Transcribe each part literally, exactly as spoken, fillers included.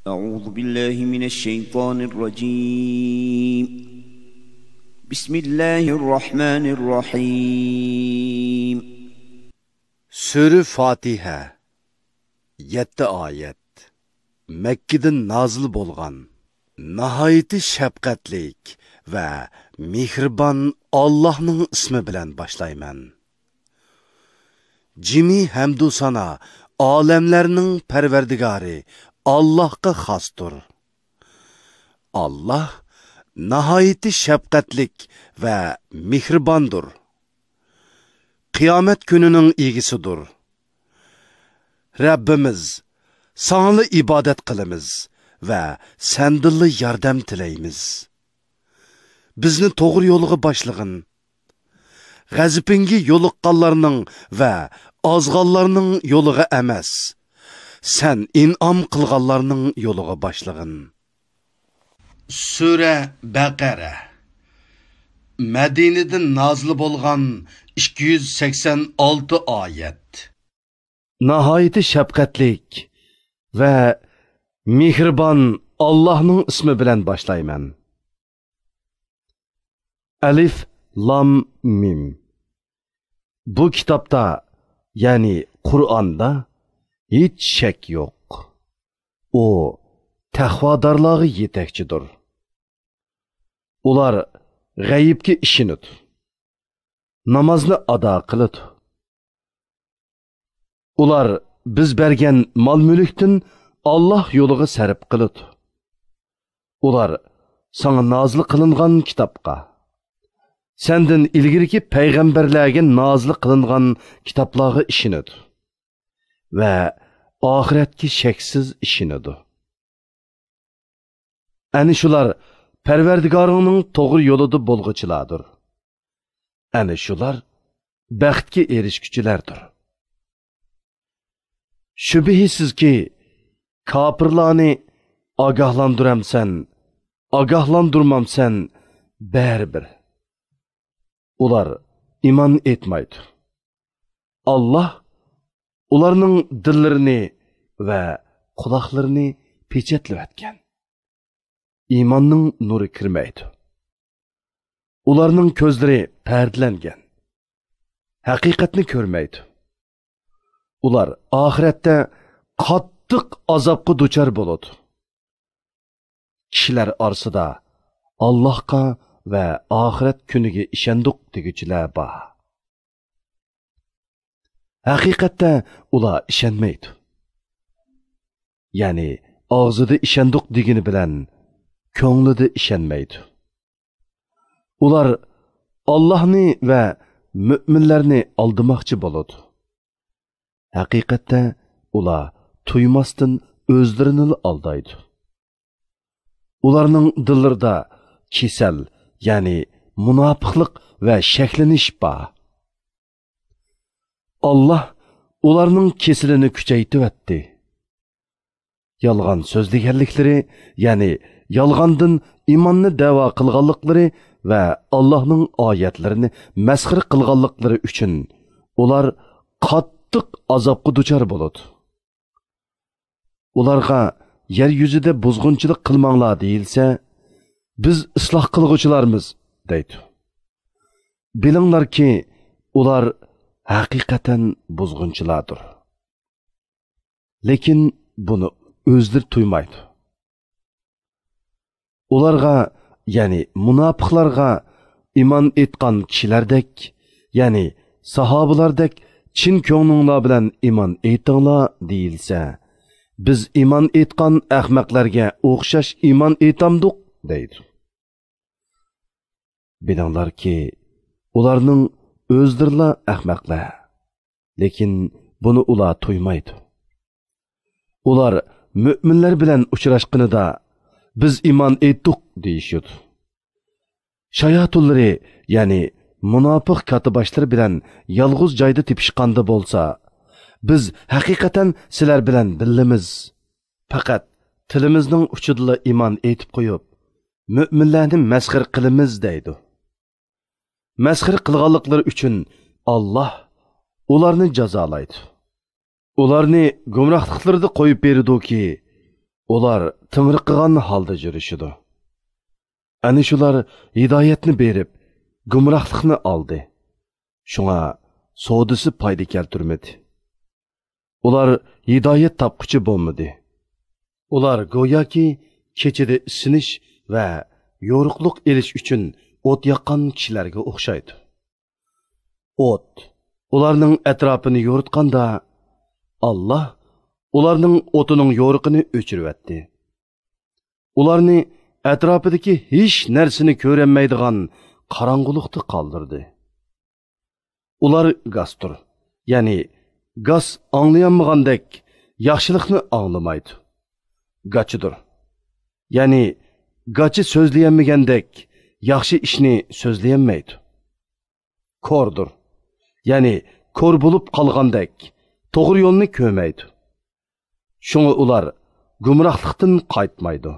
أعوذ بالله من الشيطان الرجيم. بسم الله الرحمن الرحيم. سۈرە فاتىھە، يەتتە ئايەت. مەككىدىن نازىل بولغان. ناھايىتى شەپقەتلىك ۋە مېھرىبان ئاللاھنىڭ ئىسمى بىلەن باشلايمەن. جىمى ھەمدۇ سانا ئالەملەرنىڭ پەرۋەردىگارى ئاللاھقا خاستۇر. ئاللاھ ناھايىتى شەپقەتلىك ۋە مېھرىباندۇر. قىيامەت كۈنىنىڭ ئىگىسىدۇر. رەببىمىز، ساڭىلا ئىبادەت قىلىمىز ۋە سەندىنلا ياردەم تىلەيمىز. بىزنى توغرا يولغا باشلىغىن. غەزىپىڭگە يولۇققانلارنىڭ ۋە ئازغانلارنىڭ يولىغا ئەمەس، سەن ئىنئام قىلغانلارنىڭ يولىغا باشلىغىن. سۈرە بەقەرە. مەدىنىدىن نازىل بولغان، ئىككى يۈز سەكسەن ئالتە ئايەت. ناھايىتى شەپقەتلىك ۋە مېھرىبان ئاللاھنىڭ ئىسمى بىلەن باشلايمەن. ئەلىف، لام، مىم. بۇ كىتابتا، يەنى قۇرئاندا ھېچ شەك يوق. ئۇ تەقۋادارلارغا يېتەكچىدۇر. ئۇلار غەيىبكە ئىشىنىدۇ. نامازنى ئادا قىلىدۇ. ئۇلار بىز بەرگەن مال-مۈلۈكتىن ئاللاھ يولىغا سەرپ قىلىدۇ. ئۇلار ساڭا نازىل قىلىنغان كىتابقا، سەندىن ئىلگىرىكى پەيغەمبەرلەرگە نازىل قىلىنغان كىتابلارغا ئىشىنىدۇ ۋە ئاخىرەتكە شەكسىز ئىشىنىدۇ. ئەنە شۇلار پەرۋەردىگارىڭنىڭ توغرا يولىدا بولغۇچىلاردۇر. ئەنە شۇلار بەختكە ئېرىشكۈچىلەردۇر. شۈبھىسىزكى، كاپىرلارنى ئاگاھلاندۇرامسەن، ئاگاھلاندۇرمامسەن، بەرىبىر. ئۇلار ئىمان ئېيتمايدۇ. ئاللاھ ئۇلارنىڭ دىللىرىنى ۋە قۇلاقلىرىنى پېچەتلىۋەتكەن. ئىماننىڭ نۇرى كىرمەيدۇ. ئۇلارنىڭ كۆزلىرى پەردىلەنگەن. ھەقىقەتنى كۆرمەيدۇ. ئۇلار ئاخىرەتتە قاتتىق ئازابقا دۇچار بولىدۇ. كىشىلەر ئارىسىدا ئاللاھقا ۋە ئاخىرەت كۈنىگە ئىشەندۇق دېگۈچىلەر بار. ھەقىقەتتە ئۇلار ئىشەنمەيدۇ. يەنى ئاغزىدا ئىشەندۇق دېگىنى بىلەن كۆڭلىدە ئىشەنمەيدۇ. ئۇلار ئاللاھنى ۋە مۆمىنلەرنى ئالدىماقچى بولىدۇ. ھەقىقەتتە ئۇلار تۇيماستىن ئۆزلىرىنىلا ئالدايدۇ. ئۇلارنىڭ دىللىرىدا كېسەل، يەنى مۇناپىقلىق ۋە شەكلىنىش بار. ئاللاھ ئۇلارنىڭ كېسىلىنى كۈچەيتىۋەتتى. يالغان سۆزلىگەنلىكلىرى، يەنى يالغاندىن ئىماننى دەۋا قىلغانلىقلىرى ۋە ئاللاھنىڭ ئايەتلىرىنى مەسخىرە قىلغانلىقلىرى ئۈچۈن ئۇلار قاتتىق ئازابقا دۇچار بولىدۇ. ئۇلارغا يەر يۈزىدە بۇزغۇنچىلىق قىلماڭلار دېيىلسە، بىز ئىسلاھ قىلغۇچىلارمىز دەيدۇ. بىلىڭلاركى، ئۇلار ھەقىقەتەن بۇزغۇنچىلاردۇر. لېكىن بۇنى ئۆزلىرى تۇيمايدۇ. ئۇلارغا، يەنى مۇناپىقلارغا، ئىمان ئېيتقان كىشىلەردەك، يەنى ساھابىلاردەك چىن كۆڭلۈڭلار بىلەن ئىمان ئېيتىڭلار دېيىلسە، بىز ئىمان ئېيتقان ئەخمەقلەرگە ئوخشاش ئىمان ئېيتامدۇق دەيدۇ. بىلىڭلاركى، ئۇلارنىڭ ئۆزلىرىلا ئەخمەقلەر. لېكىن بۇنى ئۇلار تۇيمايدۇ. ئۇلار مۆمىنلەر بىلەن ئۇچراشقىنىدا، بىز ئىمان ئېيتتۇق دېيىشىدۇ. شاياتۇنلىرى، يەنى مۇناپىق كاتتىباشلىرى بىلەن يالغۇز جايدا تېپىشقاندا بولسا، بىز ھەقىقەتەن سىلەر بىلەن بىللىمىز. پەقەت تىلىمىزنىڭ ئۇچىدىلا ئىمان ئېيتىپ قويۇپ، مۆمىنلەرنى مەسخىرە قىلىمىز دەيدۇ. مەسخىرە قىلغانلىقلىرى ئۈچۈن ئاللاھ ئۇلارنى جازالايدۇ. ئۇلارنى گۇمراھلىقلىرىدا قويۇپ بېرىدۇكى، ئۇلار تىڭرىقىغان ھالدا يۈرۈشىدۇ. ئەنە شۇلار ھىدايەتنى بېرىپ، گۇمراھلىقنى ئالدى. شۇڭا سودىسى پايدا كەلتۈرمىدى. ئۇلار ھىدايەت تاپقۇچى بولمىدى. ئۇلار گوياكى كېچىدە ئىسسىنىش ۋە يورۇقلۇق ئېلىش ئۈچۈن ئوت ياققان كىشىلەرگە ئوخشايدۇ. ئوت ئۇلارنىڭ ئەتراپىنى يورۇتقاندا، ئاللاھ ئۇلارنىڭ ئوتىنىڭ يورۇقىنى ئۆچۈرۈۋەتتى. ئۇلارنى ئەتراپىدىكى ھېچ نەرسىنى كۆرەلمەيدىغان قاراڭغۇلۇقتا قالدۇردى. ئۇلار گاستۇر، يەنى گاس ئاڭلىيالمىغاندەك ياخشىلىقنى ئاڭلىمايدۇ. گاچىدۇر، يەنى گاچا سۆزلىيەلمىگەندەك ياخشى ئىشنى سۆزلىيەلمەيدۇ. كوردۇر، يەنى كور بولۇپ قالغاندەك توغرا يولنى كۆرمەيدۇ. شۇڭا ئۇلار گۇمراھلىقتىن قايتمايدۇ.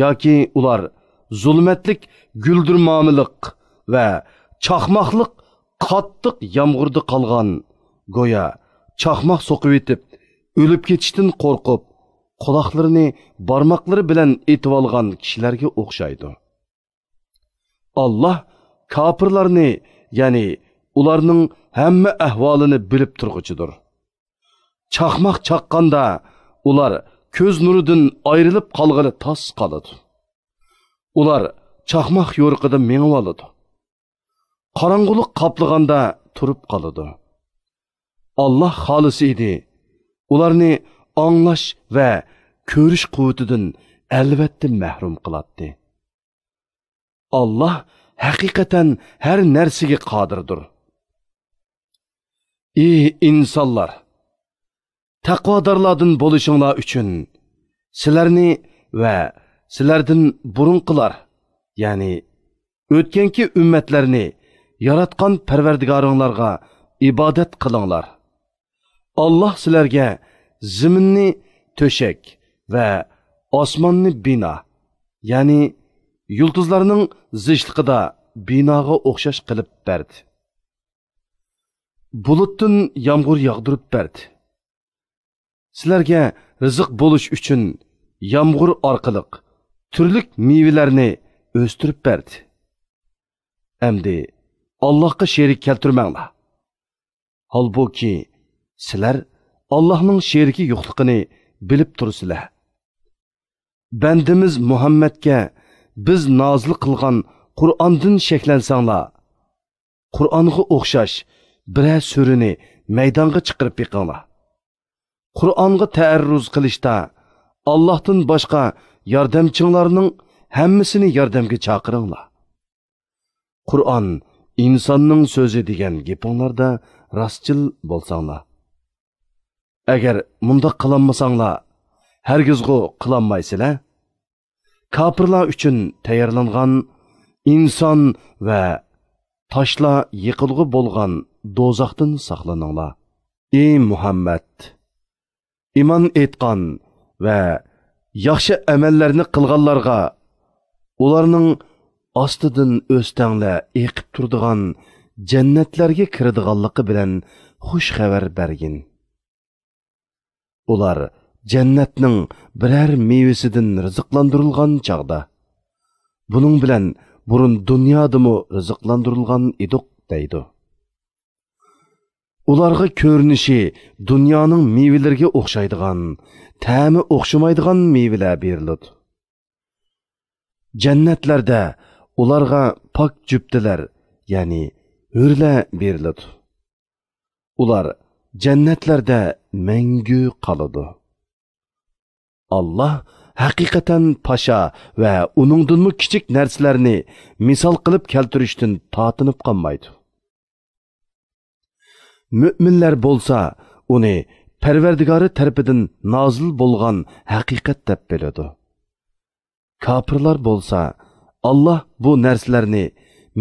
ياكى ئۇلار زۇلمەتلىك گۈلدۈرمامىلىق ۋە چاقماقلىق قاتتىق يامغۇردا قالغان، گويا چاقماق سوقۇۋېتىپ، ئۆلۈپ كېتىشتىن قورقۇپ، قۇلاقلىرىنى بارماقلىرى بىلەن ئېتىۋالغان كىشىلەرگە ئوخشايدۇ. ئاللاھ كاپىرلارنى، يەنى ئۇلارنىڭ ھەممە ئەھۋالىنى بىلىپ تۇرغۇچىدۇر. چاقماق چاققاندا ئۇلار كۆز نۇرىدىن ئايرىلىپ قالغىلى تاس قالىدۇ. ئۇلار چاقماق يورۇقىدا مېڭىۋالىدۇ. قاراڭغۇلۇق قاپلىغاندا تۇرۇپ قالىدۇ. ئاللاھ خالىسا ئىدى، ئۇلارنى ئاڭلاش ۋە كۆرۈش قۇۋۋىتىدىن ئەلۋەتتە مەھرۇم قىلاتتى. ئاللاھ ھەقىقەتەن ھەر نەرسىگە قادىردۇر. ئى ئىنسانلار! تەقۋادارلاردىن بولۇشۇڭلار ئۈچۈن سىلەرنى ۋە سىلەردىن بۇرۇنقىلار، يەنى ئۆتكەنكى ئۈممەتلەرنى ياراتقان پەرۋەردىگارىڭلارغا ئىبادەت قىلىڭلار. ئاللاھ سىلەرگە زېمىننى تۆشەك ۋە ئاسماننى بىنا، يەنى يۇلتۇزلارنىڭ زىچلىقىدا بىناغا ئوخشاش قىلىپ بەردى. بۇلۇتتىن يامغۇر ياغدۇرۇپ بەردى. سىلەرگە رىزىق بولۇش ئۈچۈن يامغۇر ئارقىلىق تۈرلۈك مېۋىلەرنى ئۆستۈرۈپ بەردى. ئەمدى ئاللاھقا شېرىك كەلتۈرمەڭلار. ھالبۇكى، سىلەر ئاللاھنىڭ شېرىكى يوقلۇقىنى بىلىپ تۇرىسىلەر. بەندىمىز مۇھەممەدكە بىز نازىل قىلغان قۇرئاندىن شەكلەنسەڭلار، قۇرئانغا ئوخشاش بىرەر سۈرىنى مەيدانغا چىقىرىپ بېقىڭلار. قۇرئانغا تەئەررۇز قىلىشتا ئاللاھتىن باشقا ياردەمچىڭلارنىڭ ھەممىسىنى ياردەمگە چاقىرىڭلار. قۇرئان ئىنساننىڭ سۆزى دېگەن گېپىڭلاردا راستچىل بولساڭلار. ئەگەر مۇنداق قىلالمىساڭلار، ھەرگىزغۇ قىلالمايسىلەر. كاپىرلار ئۈچۈن تەييارلانغان ئىنسان ۋە تاشلار يېقىلغۇ بولغان دوزاختىن ساقلىنىڭلار. ئى مۇھەممەد! ئىمان ئېيتقان ۋە ياخشى ئەمەللەرنى قىلغانلارغا ئۇلارنىڭ ئاستىدىن ئۆستەڭلەر ئېقىپ تۇرىدىغان جەننەتلەرگە كىرىدىغانلىقى بىلەن خۇش خەۋەر بەرگىن. ئۇلار جەننەتنىڭ بىرەر مېۋىسىدىن رىزىقلاندۇرۇلغان چاغدا، بۇنىڭ بىلەن بۇرۇن دۇنيادىمۇ رىزىقلاندۇرۇلغان ئىدۇق، دەيدۇ. ئۇلارغا كۆرۈنۈشى دۇنيانىڭ مېۋىلىرىگە ئوخشايدىغان، تەمى ئوخشىمايدىغان مېۋىلەر بېرىلىدۇ. جەننەتلەردە ئۇلارغا پاك جۈپتىلەر، يەنى ھۆرلەر بېرىلىدۇ. ئۇلار جەننەتلەردە مەڭگۈ قالىدۇ. ئاللاھ ھەقىقەتەن پاشا ۋە ئۇنىڭدىنمۇ كىچىك نەرسىلەرنى مىسال قىلىپ كەلتۈرۈشتىن تارتىنىپ قالمايدۇ. مۆمىنلەر بولسا ئۇنى پەرۋەردىگارى تەرىپىدىن نازىل بولغان ھەقىقەت دەپ بىلىدۇ. كاپىرلار بولسا، ئاللاھ بۇ نەرسىلەرنى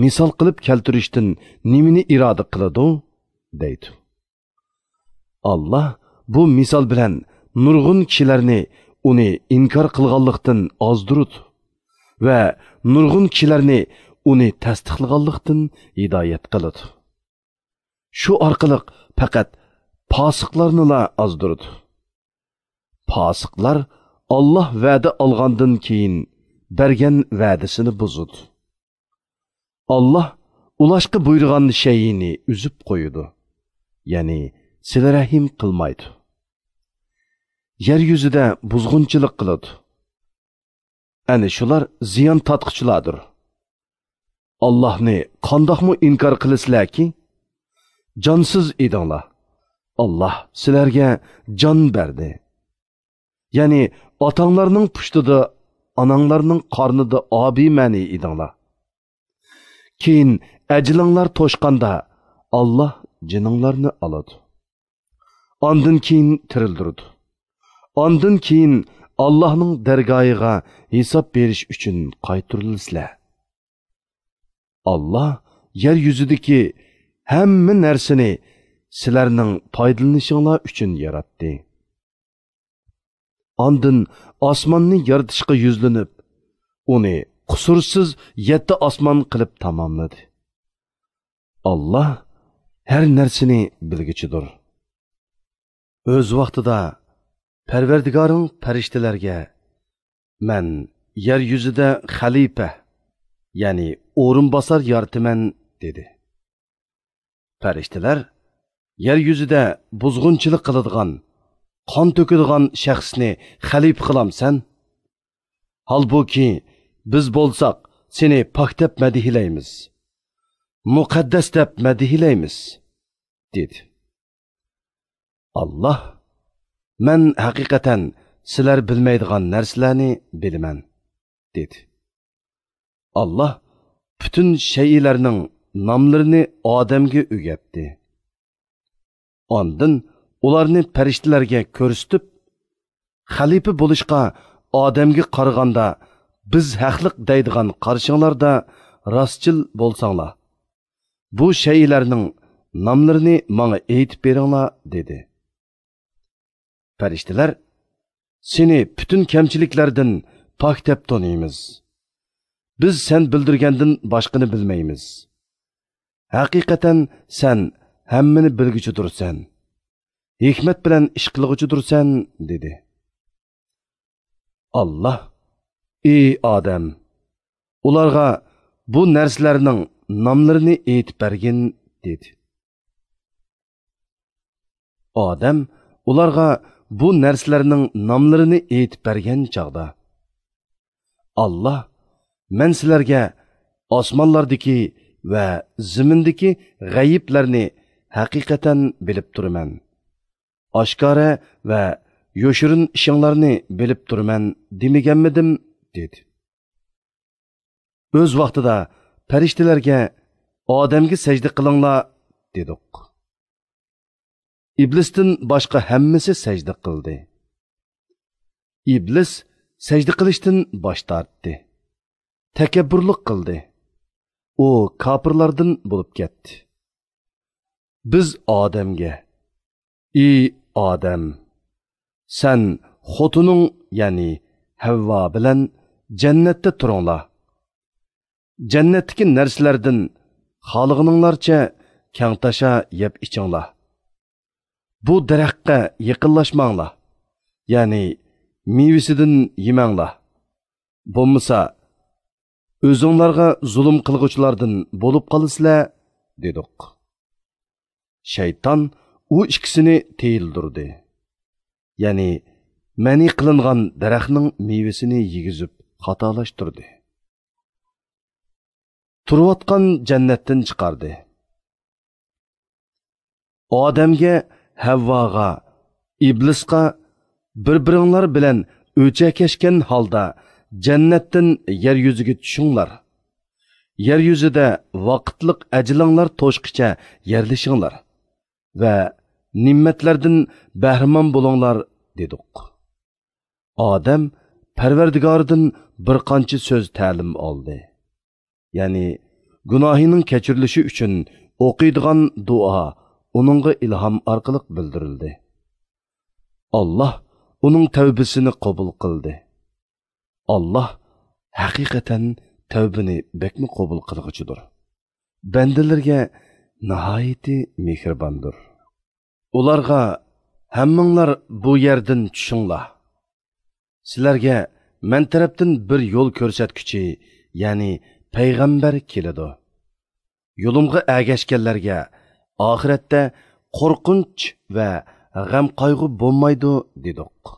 مىسال قىلىپ كەلتۈرۈشتىن نېمىنى ئىرادە قىلىدۇ؟ دەيدۇ. ئاللاھ بۇ مىسال بىلەن نۇرغۇن كىشىلەرنى ئۇنى ئىنكار قىلغانلىقتىن ئازدۇرىدۇ ۋە نۇرغۇن كىشىلەرنى ئۇنى تەستىقلىغانلىقتىن ھىدايەت قىلىدۇ. شۇ ئارقىلىق پەقەت پاسىقلارنىلا ئازدۇرىدۇ. پاسىقلار ئاللاھ ۋەدە ئالغاندىن كېيىن بەرگەن ۋەدىسىنى بۇزىدۇ. ئاللاھ ئۇلاشقا بۇيرۇغان شەيئىنى ئۈزۈپ قويىدۇ، يەنى سىلە رەھىم قىلمايدۇ. يەر يۈزىدە بۇزغۇنچىلىق قىلىدۇ. ئەنە شۇلار زىيان تارتقۇچىلاردۇر. ئاللاھنى قانداقمۇ ئىنكار قىلىسىلەركى؟ جانسىز ئىدىڭلار. ئاللاھ سىلەرگە جان بەردى. يەنى ئاتاڭلارنىڭ پۇشتىدا، ئاناڭلارنىڭ قارنىدا ئابىمەنى ئىدىڭلار. كېيىن ئەجىلىڭلار توشقاندا، ئاللاھ جېنىڭلارنى ئالىدۇ. ئاندىن كېيىن تىرىلدۈرىدۇ. ئاندىن كېيىن ئاللاھنىڭ دەرگاھىغا ھېساب بېرىش ئۈچۈن قايتۇرۇلىسىلەر. ئاللاھ يەر يۈزىدىكى ھەممە نەرسىنى سىلەرنىڭ پايدىلىنىشىڭلار ئۈچۈن ياراتتى. ئاندىن ئاسماننى يارىتىشقا يۈزلىنىپ، ئۇنى قۇسۇرسىز يەتتە ئاسمان قىلىپ تاماملىدى. ئاللاھ ھەر نەرسىنى بىلگۈچىدۇر. ئۆز ۋاقتىدا پەرۋەردىگارىڭ پەرىشتىلەرگە، «مەن يەر يۈزىدە خەلىپە، يەنى ئورۇنباسار يارىتىمەن» دېدى. پەرىشتىلەر، «يەر يۈزىدە بۇزغۇنچىلىق قىلىدىغان، قان تۆكىدىغان شەخسنى خەلىپە قىلامسەن؟ ھالبۇكى، بىز بولساق سېنى پاك دەپ مەدھىيلەيمىز، مۇقەددەس دەپ مەدھىيلەيمىز» دېدى. ئاللاھ، «مەن ھەقىقەتەن سىلەر بىلمەيدىغان نەرسىلەرنى بىلىمەن» دېدى. ئاللاھ پۈتۈن شەيئىلەرنىڭ ناملىرىنى ئادەمگە ئۆگەتتى. ئاندىن ئۇلارنى پەرىشتىلەرگە كۆرسىتىپ، «خەلىپە بولۇشقا ئادەمگە قارىغاندا بىز ھەقلىق دەيدىغان قارىشىڭلاردا راستچىل بولساڭلار، بۇ شەيئىلەرنىڭ ناملىرىنى ماڭا ئېيتىپ بېرىڭلار» دېدى. پەرىشتىلەر، «سېنى پۈتۈن كەمچىلىكلەردىن پاك دەپ تونۇيمىز. بىز سەن بىلدۈرگەندىن باشقىنى بىلمەيمىز. ھەقىقەتەن سەن ھەممىنى بىلگۈچىدۇرسەن، ھېكمەت بىلەن ئىش قىلغۇچىدۇرسەن» دېدى. ئاللاھ، «ئى ئادەم، ئۇلارغا بۇ نەرسىلەرنىڭ ناملىرىنى ئېيتىپ بەرگىن» دېدى. ئادەم ئۇلارغا بۇ نەرسىلەرنىڭ ناملىرىنى ئېيتىپ بەرگەن چاغدا، ئاللاھ، «مەن سىلەرگە ئاسمانلاردىكى ۋە زېمىندىكى غەيىبلەرنى ھەقىقەتەن بىلىپ تۇرىمەن، ئاشكارا ۋە يوشۇرۇن ئىشىڭلارنى بىلىپ تۇرىمەن دېمىگەنمىدىم؟» دېدى. ئۆز ۋاقتىدا پەرىشتىلەرگە، «ئادەمگە سەجدە قىلىڭلار» دېدۇق. ئىبلىستىن باشقا ھەممىسى سەجدە قىلدى. ئىبلىس سەجدە قىلىشتىن باش تارتتى، تەكەببۇرلۇق قىلدى. ئۇ كاپىرلاردىن بولۇپ كەتتى. بىز ئادەمگە، «ئى ئادەم، سەن خوتۇنۇڭ، يەنى ھەۋۋا بىلەن جەننەتتە تۇرۇڭلار. جەننەتتىكى نەرسىلەردىن خالىغىنىڭلارچە كەڭتاشا يەپ ئىچىڭلار. بۇ دەرەخكە يېقىنلاشماڭلار، يەنى مېۋىسىدىن يېمەڭلار. بولمىسا، ئۆزۈڭلارغا زۇلۇم قىلغۇچىلاردىن بولۇپ قالىسىلەر» دېدۇق. شەيتان ئۇ ئىككىسىنى تىيىلدۈردى. يەنى مەنئى قىلىنغان دەرەخنىڭ مېۋىسىنى يېگۈزۈپ خاتالاشتۇردى. تۇرۇۋاتقان جەننەتتىن چىقاردى. ئادەمگە، ھەۋۋاغا، ئىبلىسقا، «بىر-بىرىڭلار بىلەن ئۆچەكەشكەن ھالدا جەننەتتىن يەر يۈزىگە چۈشۈڭلار. يەر يۈزىدە ۋاقىتلىق ئەجىلىڭلار توشقىچە يەرلىشىڭلار ۋە نېمەتلەردىن بەھرىمەن بولۇڭلار» دېدۇق. ئادەم پەرۋەردىگارىدىن بىر قانچە سۆز تەلىم ئالدى. يەنى گۇناھىنىڭ كەچۈرۈلۈشى ئۈچۈن ئوقۇيدىغان دۇئا ئۇنىڭغا ئىلھام ئارقىلىق بىلدۈرۈلدى. ئاللاھ ئۇنىڭ تەۋبىسىنى قوبۇل قىلدى. ئاللاھ ھەقىقەتەن تەۋبىنى بەكمۇ قوبۇل قىلغۇچىدۇر. بەندىلىرىگە ناھايىتى مېھرىباندۇر. ئۇلارغا، «ھەممىڭلار بۇ يەردىن چۈشۈڭلار. سىلەرگە مەن تەرەپتىن بىر يول كۆرسەتكۈچى، يەنى پەيغەمبەر كېلىدۇ. يولۇمغا ئەگەشكەنلەرگە ئاخىرەتتە قورقۇنچ ۋە غەم-قايغۇ بولمايدۇ، دېدۇق.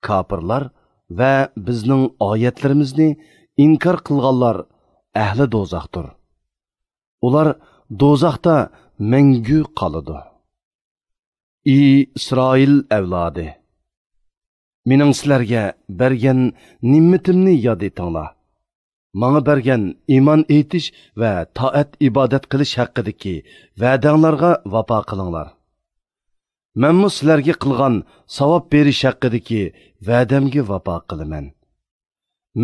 كاپىرلار ۋە بىزنىڭ ئايەتلىرىمىزنى ئىنكار قىلغانلار ئەھلى دوزاختۇر. ئۇلار دوزاختا مەڭگۈ قالىدۇ. ئى ئىسرائىل ئەۋلادى! مېنىڭ سىلەرگە بەرگەن نېمىتىمنى ياد ئېتىڭلار. ماڭا بەرگەن ئىمان ئېيتىش ۋە تائەت-ئىبادەت قىلىش ھەققىدىكى ۋەدەڭلارغا ۋاپا قىلىڭلار. مەنمۇ سىلەرگە قىلغان ساۋاب بېرىش ھەققىدىكى ۋەدەمگە ۋاپا قىلىمەن.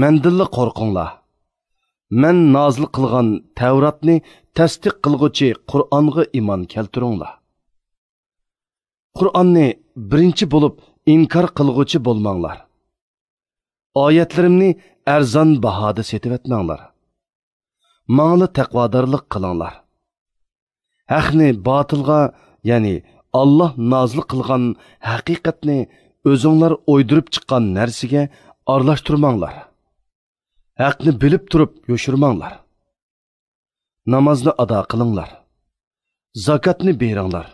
مەندىنلا قورقۇڭلار. مەن نازىل قىلغان تەۋراتنى تەستىق قىلغۇچى قۇرئانغا ئىمان كەلتۈرۈڭلار. قۇرئاننى بىرىنچى بولۇپ ئىنكار قىلغۇچى بولماڭلار. ئايەتلىرىمنى ئەرزان باھادا سېتىۋەتمەڭلار. ماڭىلا تەقۋادارلىق قىلىڭلار. ھەقنى باتىلغا، يەنى ئاللاھ نازىل قىلغان ھەقىقەتنى ئۆزۈڭلار ئويدۇرۇپ چىققان نەرسىگە ئارىلاشتۇرماڭلار. ھەقنى بىلىپ تۇرۇپ يوشۇرماڭلار. نامازنى ئادا قىلىڭلار. زاكاتنى بېرىڭلار.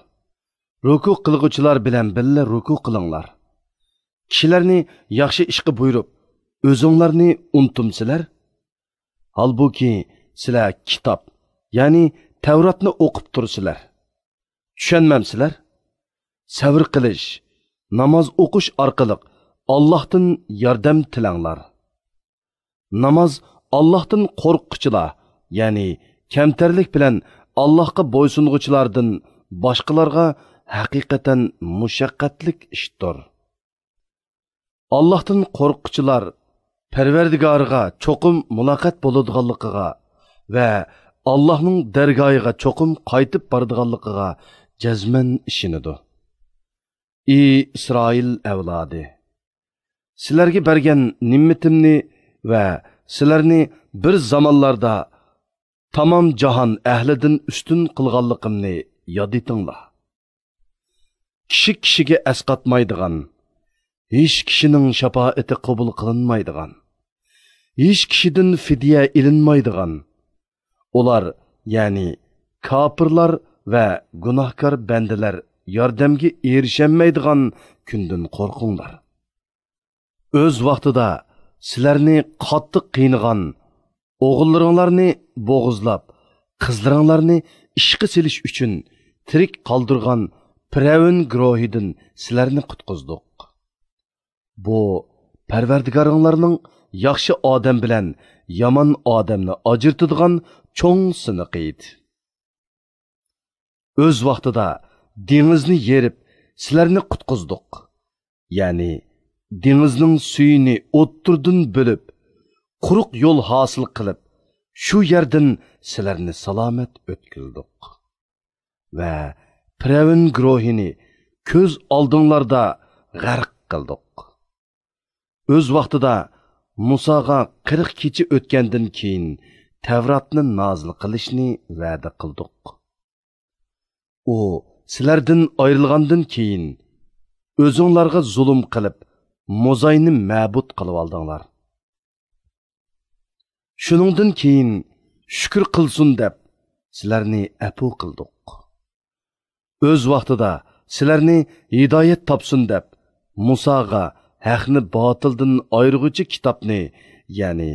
رۇكۇ قىلغۇچىلار بىلەن بىللە رۇكۇ قىلىڭلار. كىشىلەرنى ياخشى ئىشقا بۇيرۇپ، ئۆزۈڭلارنى ئۇنتۇمسىلەر؟ ھالبۇكى، سىلەر كىتاب، يەنى تەۋراتنى ئوقۇپ تۇرسىلەر. چۈشەنمەمسىلەر؟ سەۋر قىلىش، ناماز ئوقۇش ئارقىلىق ئاللاھتىن ياردەم تىلەڭلار. ناماز ئاللاھتىن قورققۇچىلار، يەنى كەمتەرلىك بىلەن ئاللاھقا بويسۇنغۇچىلاردىن باشقىلارغا ھەقىقەتەن مۇشەققەتلىك ئىشتۇر. ئاللاھتىن قورققۇچىلار پەرۋەردىگارىغا چوقۇم مۇلاقات بولىدىغانلىقىغا ۋە ئاللاھنىڭ دەرگاھىغا چوقۇم قايتىپ بارىدىغانلىقىغا جەزمەن ئىشىنىدۇ. ئى ئىسرائىل ئەۋلادى! سىلەرگە بەرگەن نېمىتىمنى ۋە سىلەرنى بىر زامانلاردا تامام جاھان ئەھلىدىن ئۈستۈن قىلغانلىقىمنى ياد ئېتىڭلار. كىشى كىشىگە ئەسقاتمايدىغان، ھېچ كىشىنىڭ شاپائىتى قوبۇل قىلىنمايدىغان، ھېچ كىشىدىن فىدىيە ئېلىنمايدىغان، ئۇلار، يەنى كاپىرلار ۋە گۇناھكار بەندىلەر ياردەمگە ئېرىشەلمەيدىغان كۈندىن قورقۇڭلار. ئۆز ۋاقتىدا سىلەرنى قاتتىق قىينىغان، ئوغۇللىرىڭلارنى بوغۇزلاپ، قىزلىرىڭلارنى ئىشقا سېلىش ئۈچۈن تىرىك قالدۇرغان پىرئەۋن گۇرۇھىدىن سىلەرنى قۇتقۇزدۇق. بۇ پەرۋەردىگارىڭلارنىڭ ياخشى ئادەم بىلەن يامان ئادەمنى ئاجرىتىدىغان چوڭ سىنىقى ئىدى. ئۆز ۋاقتىدا دېڭىزنى يېرىپ، سىلەرنى قۇتقۇزدۇق. يەنى دېڭىزنىڭ سۈيىنى ئوتتۇرىدىن بۆلۈپ، قۇرۇق يول ھاسىل قىلىپ، شۇ يەردىن سىلەرنى سالامەت ئۆتكۈزدۇق. ۋە پىرئەۋن گۇرۇھىنى كۆز ئالدىڭلاردا غەرق قىلدۇق. ئۆز ۋاقتىدا مۇساغا قىرىق كېچە ئۆتكەندىن كېيىن تەۋراتنى نازىل قىلىشنى ۋەدە قىلدۇق. ئۇ سىلەردىن ئايرىلغاندىن كېيىن، ئۆزۈڭلارغا زۇلۇم قىلىپ، موزاينى مەبۇد قىلىۋالدىڭلار. شۇنىڭدىن كېيىن شۈكۈر قىلسۇن دەپ، سىلەرنى ئەپۇ قىلدۇق. ئۆز ۋاقتىدا سىلەرنى ھىدايەت تاپسۇن دەپ، مۇساغا ھەقنى باتىلدىن ئايرىغۇچى كىتابنى، يەنى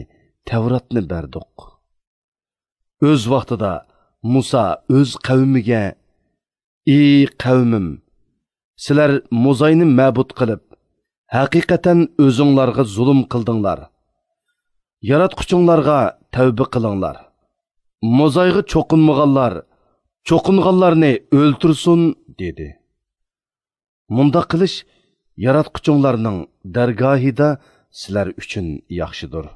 تەۋراتنى بەردۇق. ئۆز ۋاقتىدا مۇسا ئۆز قەۋمىگە، ئى قەۋمىم، سىلەر موزاينى مەبۇد قىلىپ، ھەقىقەتەن ئۆزۈڭلارغا زۇلۇم قىلدىڭلار. ياراتقۇچۇڭلارغا تەۋبە قىلىڭلار. موزايغا چوقۇنمىغانلار چوقۇنغانلارنى ئۆلتۈرسۇن، دېدى. مۇنداق قىلىش ياراتقۇچۇڭلارنىڭ دەرگاھىدا سىلەر ئۈچۈن ياخشىدۇر.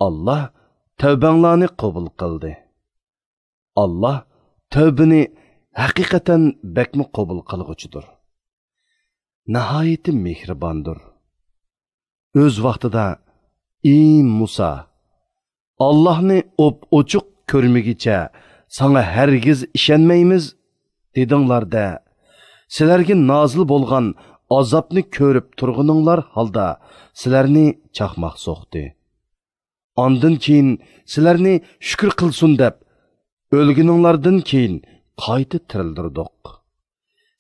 ئاللاھ تەۋبەڭلارنى قوبۇل قىلدى. ئاللاھ تەۋبىنى ھەقىقەتەن بەكمۇ قوبۇل قىلغۇچىدۇر. ناھايىتى مېھرىباندۇر. ئۆز ۋاقتىدا، ئى مۇسا، ئاللاھنى ئوپئوچۇق كۆرمىگۈچە ساڭا ھەرگىز ئىشەنمەيمىز، دېدىڭلار-دە، سىلەرگە نازىل بولغان ئازابنى كۆرۈپ تۇرغىنىڭلار ھالدا سىلەرنى چاقماق سوقتى. ئاندىن كېيىن سىلەرنى شۈكۈر قىلسۇن دەپ، ئۆلگىنىڭلاردىن كېيىن قايتا تىرىلدۈردۇق.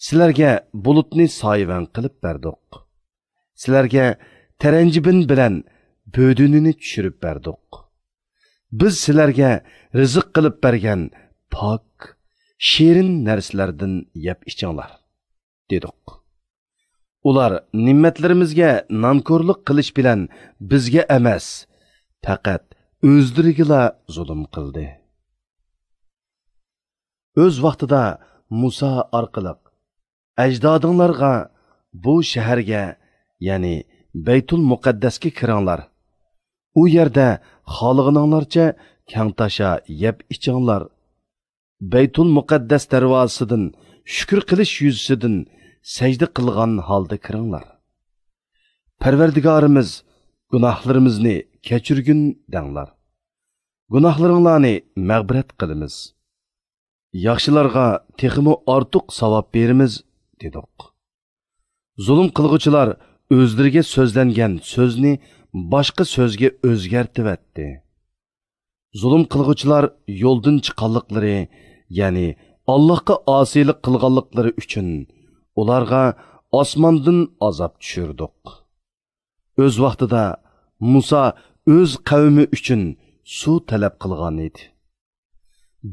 سىلەرگە بۇلۇتنى سايىۋەن قىلىپ بەردۇق. سىلەرگە تەرەنجىبىن بىلەن بۆدۈنىنى چۈشۈرۈپ بەردۇق. بىز سىلەرگە رىزىق قىلىپ بەرگەن پاك، شېرىن نەرسىلەردىن يەپ ئىچىڭلار، دېدۇق. ئۇلار نېمەتلىرىمىزگە نانكورلۇق قىلىش بىلەن بىزگە ئەمەس، پەقەت ئۆزلىرىگىلا زۇلۇم قىلدى. ئۆز ۋاقتىدا مۇسا ئارقىلىق ئەجدادىڭلارغا، بۇ شەھەرگە، يەنى بەيتۇل مۇقەددەسكە كىرىڭلار. ئۇ يەردە خالىغىنىڭلارچە كەڭتاشا يەپ ئىچىڭلار. بەيتۇل مۇقەددەس دەرۋازىسىدىن شۈكۈر قىلىش يۈزىسىدىن سەجدە قىلغان ھالدا كىرىڭلار. پەرۋەردىگارىمىز، گۇناھلىرىمىزنى كەچۈرگىن دەڭلار. گۇناھلىرىڭلارنى مەغپىرەت قىلىمىز. ياخشىلارغا تېخىمۇ ئارتۇق ساۋاب بېرىمىز، دېدۇق. زۇلۇم قىلغۇچىلار ئۆزلىرىگە سۆزلەنگەن سۆزنى باشقا سۆزگە ئۆزگەرتىۋەتتى. زۇلۇم قىلغۇچىلار يولدىن چىققانلىقلىرى، يەنى ئاللاھقا ئاسىيلىق قىلغانلىقلىرى ئۈچۈن ئۇلارغا ئاسماندىن ئازاب چۈشۈردۇق. ئۆز ۋاقتىدا مۇسا ئۆز قەۋمى ئۈچۈن سۇ تەلەپ قىلغان ئىدى.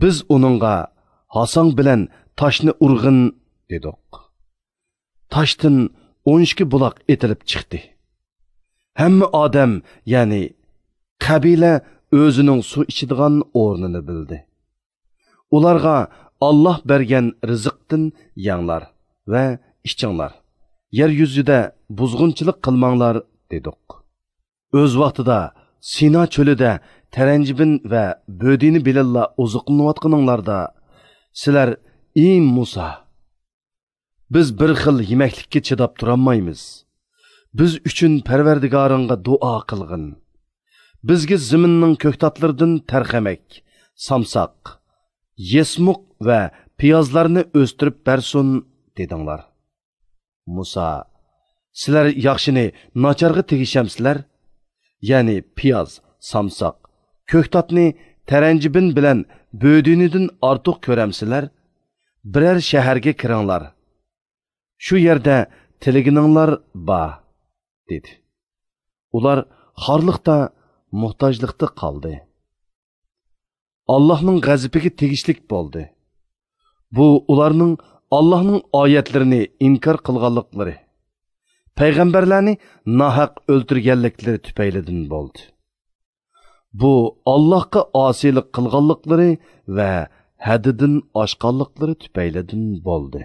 بىز ئۇنىڭغا، «ھاساڭ بىلەن تاشنى ئۇرغىن» دېدۇق. تاشتىن ئون ئىككى بۇلاق ئېتىلىپ چىقتى. ھەممە ئادەم، يەنى قەبىلە، ئۆزىنىڭ سۇ ئىچىدىغان ئورنىنى بىلدى. ئۇلارغا، «ئاللاھ بەرگەن رىزىقتىن يەڭلار ۋە ئىچىڭلار، يەر يۈزىدە بۇزغۇنچىلىق قىلماڭلار» دېدۇق. ئۆز ۋاقتىدا سىنا چۆلىدە تەرەنجىبىن ۋە بۆدىنى بىلەنلا ئوزۇقلىنىۋاتقىنىڭلاردا، سىلەر، «ئى مۇسا، بىز بىر خىل يېمەكلىككە چىداپ تۇرالمايمىز. بىز ئۈچۈن پەرۋەردىگارىڭغا دۇئا قىلغىن. بىزگە زېمىننىڭ كۆكتاتلىرىدىن تەرخەمەك، سامساق، يېسمۇق ۋە پىيازلارنى ئۆستۈرۈپ بەرسۇن» دېدىڭلار. مۇسا، «سىلەر ياخشىنى ناچارغا تېگىشەمسىلەر؟ يەنى پىياز، سامساق، كۆكتاتنى تەرەنجىبىن بىلەن بۆدۈنىدىن ئارتۇق كۆرەمسىلەر؟ بىرەر شەھەرگە كىرىڭلار. شۇ يەردە تىلىگىنىڭلار بار» دېدى. ئۇلار خارلىقتا، موھتاجلىقتا قالدى. ئاللاھنىڭ غەزىپىگە تېگىشلىك بولدى. بۇ ئۇلارنىڭ ئاللاھنىڭ ئايەتلىرىنى ئىنكار قىلغانلىقلىرى، پەيغەمبەرلەرنى ناھەق ئۆلتۈرگەنلىكلىرى تۈپەيلىدىن بولدى. بۇ ئاللاھقا ئاسىيلىق قىلغانلىقلىرى ۋە ھەددىدىن ئاشقانلىقلىرى تۈپەيلىدىن بولدى.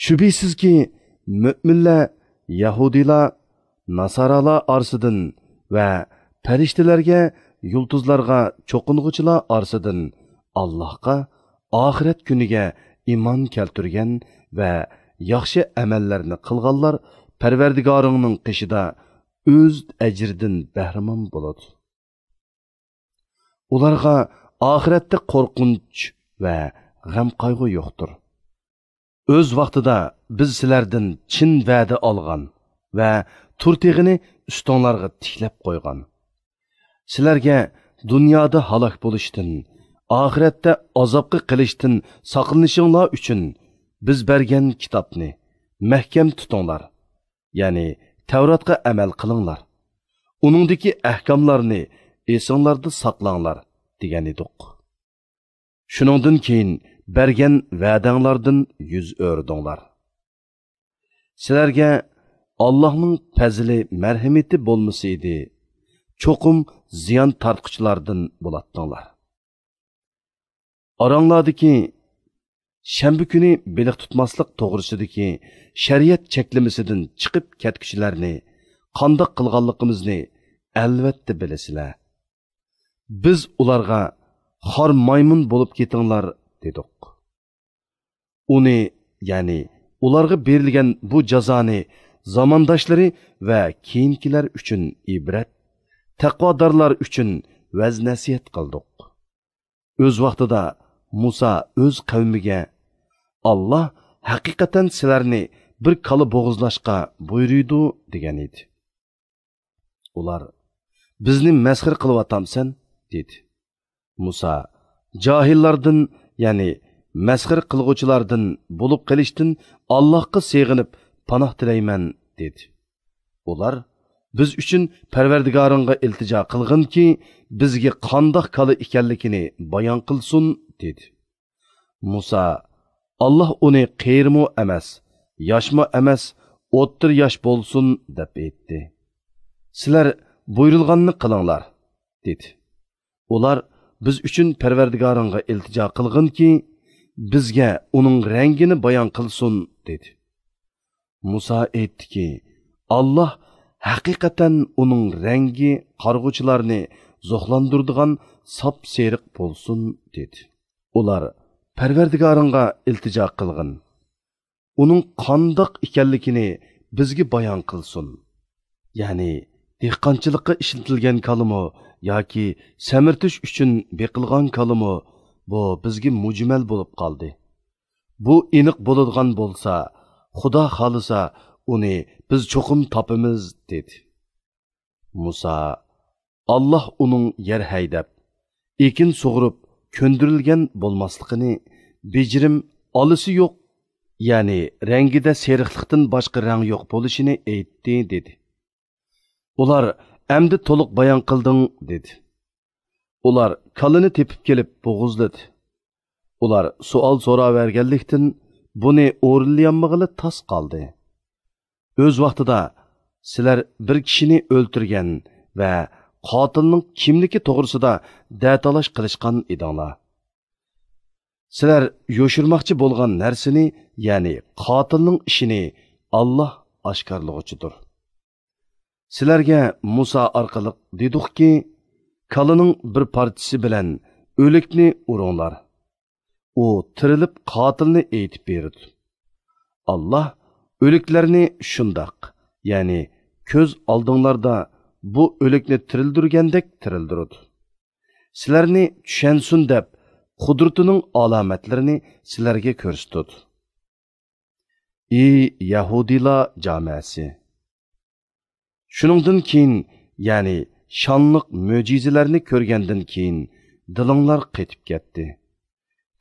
شۈبھىسىزكى، مۆمىنلەر يەھۇدىيلار، ناسارالار ئارىسىدىن ۋە پەرىشتىلەرگە، يۇلتۇزلارغا چوقۇنغۇچىلار ئارىسىدىن ئاللاھقا، ئاخىرەت كۈنىگە ئىمان كەلتۈرگەن ۋە ياخشى ئەمەللەرنى قىلغانلار پەرۋەردىگارىڭنىڭ قېشىدا ئۆز ئەجرىدىن بەھرىمەن بولىدۇ. ئۇلارغا ئاخىرەتتە قورقۇنچ ۋە غەم-قايغۇ يوقتۇر. ئۆز ۋاقتىدا بىز سىلەردىن چىن ۋەدە ئالغان ۋە تۇرتېغىنى ئۈستۈڭلارغا تىكلەپ قويغان. سىلەرگە دۇنيادا ھالاك بولۇشتىن، ئاخىرەتتە ئازابقا قېلىشتىن ساقلىنىشىڭلار ئۈچۈن بىز بەرگەن كىتابنى مەھكەم تۇتۇڭلار، يەنى تەۋراتقا ئەمەل قىلىڭلار. ئۇنىڭدىكى ئەھكاملارنى ئېسىڭلاردا ساقلاڭلار، دېگەن ئىدۇق. شۇنىڭدىن كېيىن بەرگەن ۋەدەڭلاردىن يۈز ئۆرۈدۈڭلار. سىلەرگە ئاللاھنىڭ پەزلى، مەرھىمىتى بولمىسا ئىدى، چوقۇم زىيان تارتقۇچىلاردىن بولاتتىڭلار. ئاراڭلاردىكى شەنبە كۈنى بېلىق تۇتماسلىق توغرىسىدىكى شەرىئەت چەكلىمىسىدىن چىقىپ كەتكۈچىلەرنى قانداق قىلغانلىقىمىزنى ئەلۋەتتە بىلىسىلەر. بىز ئۇلارغا، «خار مايمۇن بولۇپ كېتىڭلار» دېدۇق. ئۇنى، يەنى ئۇلارغا بېرىلگەن بۇ جازانى زامانداشلىرى ۋە كېيىنكىلەر ئۈچۈن ئىبرەت، تەقۋادارلار ئۈچۈن ۋەز-نەسىھەت قىلدۇق. ئۆز ۋاقتىدا مۇسا ئۆز قەۋمىگە، «ئاللاھ ھەقىقەتەن سىلەرنى بىر كالا بوغۇزلاشقا بۇيرۇيدۇ» دېگەن ئىدى. ئۇلار: «بىزنى مەسخىرە قىلىۋاتامسەن؟» دېدى. مۇسا: «جاھىللاردىن، يەنى مەسخىرە قىلغۇچىلاردىن بولۇپ قېلىشتىن ئاللاھقا سېغىنىپ پاناھ تىلەيمەن» دېدى. ئۇلار: «بىز ئۈچۈن پەرۋەردىگارىڭغا ئىلتىجا قىلغىنكى، بىزگە قانداق كالا ئىكەنلىكىنى بايان قىلسۇن» دېدى. مۇسا: «ئاللاھ ئۇنى قېرىمۇ ئەمەس، ياشمۇ ئەمەس، ئوتتۇرا ياش بولسۇن» دەپ ئېيتتى. «سىلەر بۇيرۇلغاننى قىلىڭلار» دېدى. ئۇلار: «بىز ئۈچۈن پەرۋەردىگارىڭغا ئىلتىجا قىلغىنكى، بىزگە ئۇنىڭ رەڭگىنى بايان قىلسۇن» دېدى. مۇسا ئېيتتىكى، ئاللاھ ھەقىقەتەن ئۇنىڭ رەڭگى قارىغۇچىلارنى زوقلاندۇرىدىغان ساپسېرىق بولسۇن دېدى. ئۇلار: «پەرۋەردىگارىڭغا ئىلتىجا قىلغىن، ئۇنىڭ قانداق ئىكەنلىكىنى بىزگە بايان قىلسۇن. يەنى دېھقانچىلىققا ئىشلىتىلگەن كالىمۇ ياكى سەمرىتىش ئۈچۈن بېقىلغان كالىمۇ، بۇ بىزگە مۈجمەل بولۇپ قالدى. بۇ ئېنىق بولىدىغان بولسا، خۇدا خالىسا، ئۇنى بىز چوقۇم تاپىمىز» دېدى. مۇسا: «ئاللاھ ئۇنىڭ يەر ھەيدەپ، ئېكىن سۇغۇرۇپ كۆندۈرۈلگەن بولماسلىقىنى، بېجىرىم، ئالىسى يوق، يەنى رەڭگىدە سېرىقلىقتىن باشقا رەڭ يوق بولۇشىنى ئېيتتى» دېدى. ئۇلار: «ئەمدى تولۇق بايان قىلدىڭ» دېدى. ئۇلار كالىنى تېپىپ كېلىپ بوغۇزلىدى. ئۇلار سوئال سوراۋەرگەنلىكتىن، بۇنى ئورۇنلىيالمىغىلى تاس قالدى. ئۆز ۋاقتىدا سىلەر بىر كىشىنى ئۆلتۈرگەن ۋە قاتىلنىڭ كىملىكى توغرىسىدا دەتالاش قىلىشقان ئىدىڭلار. سىلەر يوشۇرماقچى بولغان نەرسىنى، يەنى قاتىلنىڭ ئىشىنى، ئاللاھ ئاشكارىلىغۇچىدۇر. سىلەرگە مۇسا ئارقىلىق دېدۇقكى، كالىنىڭ بىر پارچىسى بىلەن ئۆلۈكنى ئۇرۇڭلار. ئۇ تىرىلىپ قاتىلنى ئېيتىپ بېرىدۇ. ئاللاھ ئۆلۈكلەرنى شۇنداق، يەنى كۆز ئالدىڭلاردا بۇ ئۆلۈكنى تىرىلدۈرگەندەك تىرىلدۈرىدۇ. سىلەرنى چۈشەنسۇن دەپ، قۇدرىتىنىڭ ئالامەتلىرىنى سىلەرگە كۆرسىتىدۇ. ئى يەھۇدىيلار جامەسى! شۇنىڭدىن كېيىن، يەنى شانلىق مۆجىزىلەرنى كۆرگەندىن كېيىن، دىلىڭلار قېتىپ كەتتى.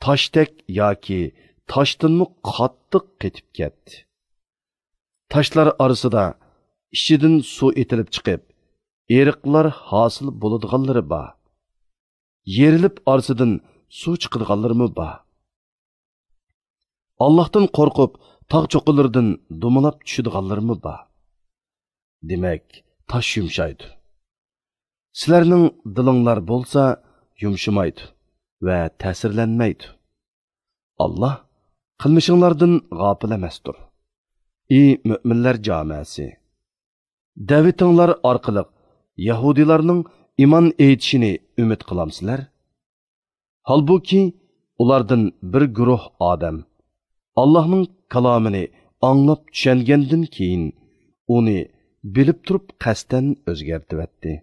تاشتەك ياكى تاشتىنمۇ قاتتىق قېتىپ كەتتى. تاشلار ئارىسىدا ئىچىدىن سۇ ئېتىلىپ چىقىپ، ئېرىقلار ھاسىل بولىدىغانلىرى بار. يېرىلىپ ئارىسىدىن سۇ چىقىدىغانلىرىمۇ بار. ئاللاھتىن قورقۇپ، تاغ چوققىلىرىدىن دومىلاپ چۈشىدىغانلىرىمۇ بار. دېمەك، تاش يۇمشايدۇ. سىلەرنىڭ دىلىڭلار بولسا يۇمشىمايدۇ ۋە تەسىرلەنمەيدۇ. ئاللاھ قىلمىشىڭلاردىن غاپىل ئەمەستۇر. ئى مۆمىنلەر جامەسى! دەۋىتىڭلار ئارقىلىق يەھۇدىيلارنىڭ ئىمان ئېيتىشىنى ئۈمىد قىلامسىلەر؟ ھالبۇكى، ئۇلاردىن بىر گۇرۇھ ئادەم ئاللاھنىڭ كالامىنى ئاڭلاپ چۈشەنگەندىن كېيىن، ئۇنى بىلىپ تۇرۇپ قەستەن ئۆزگەرتىۋەتتى.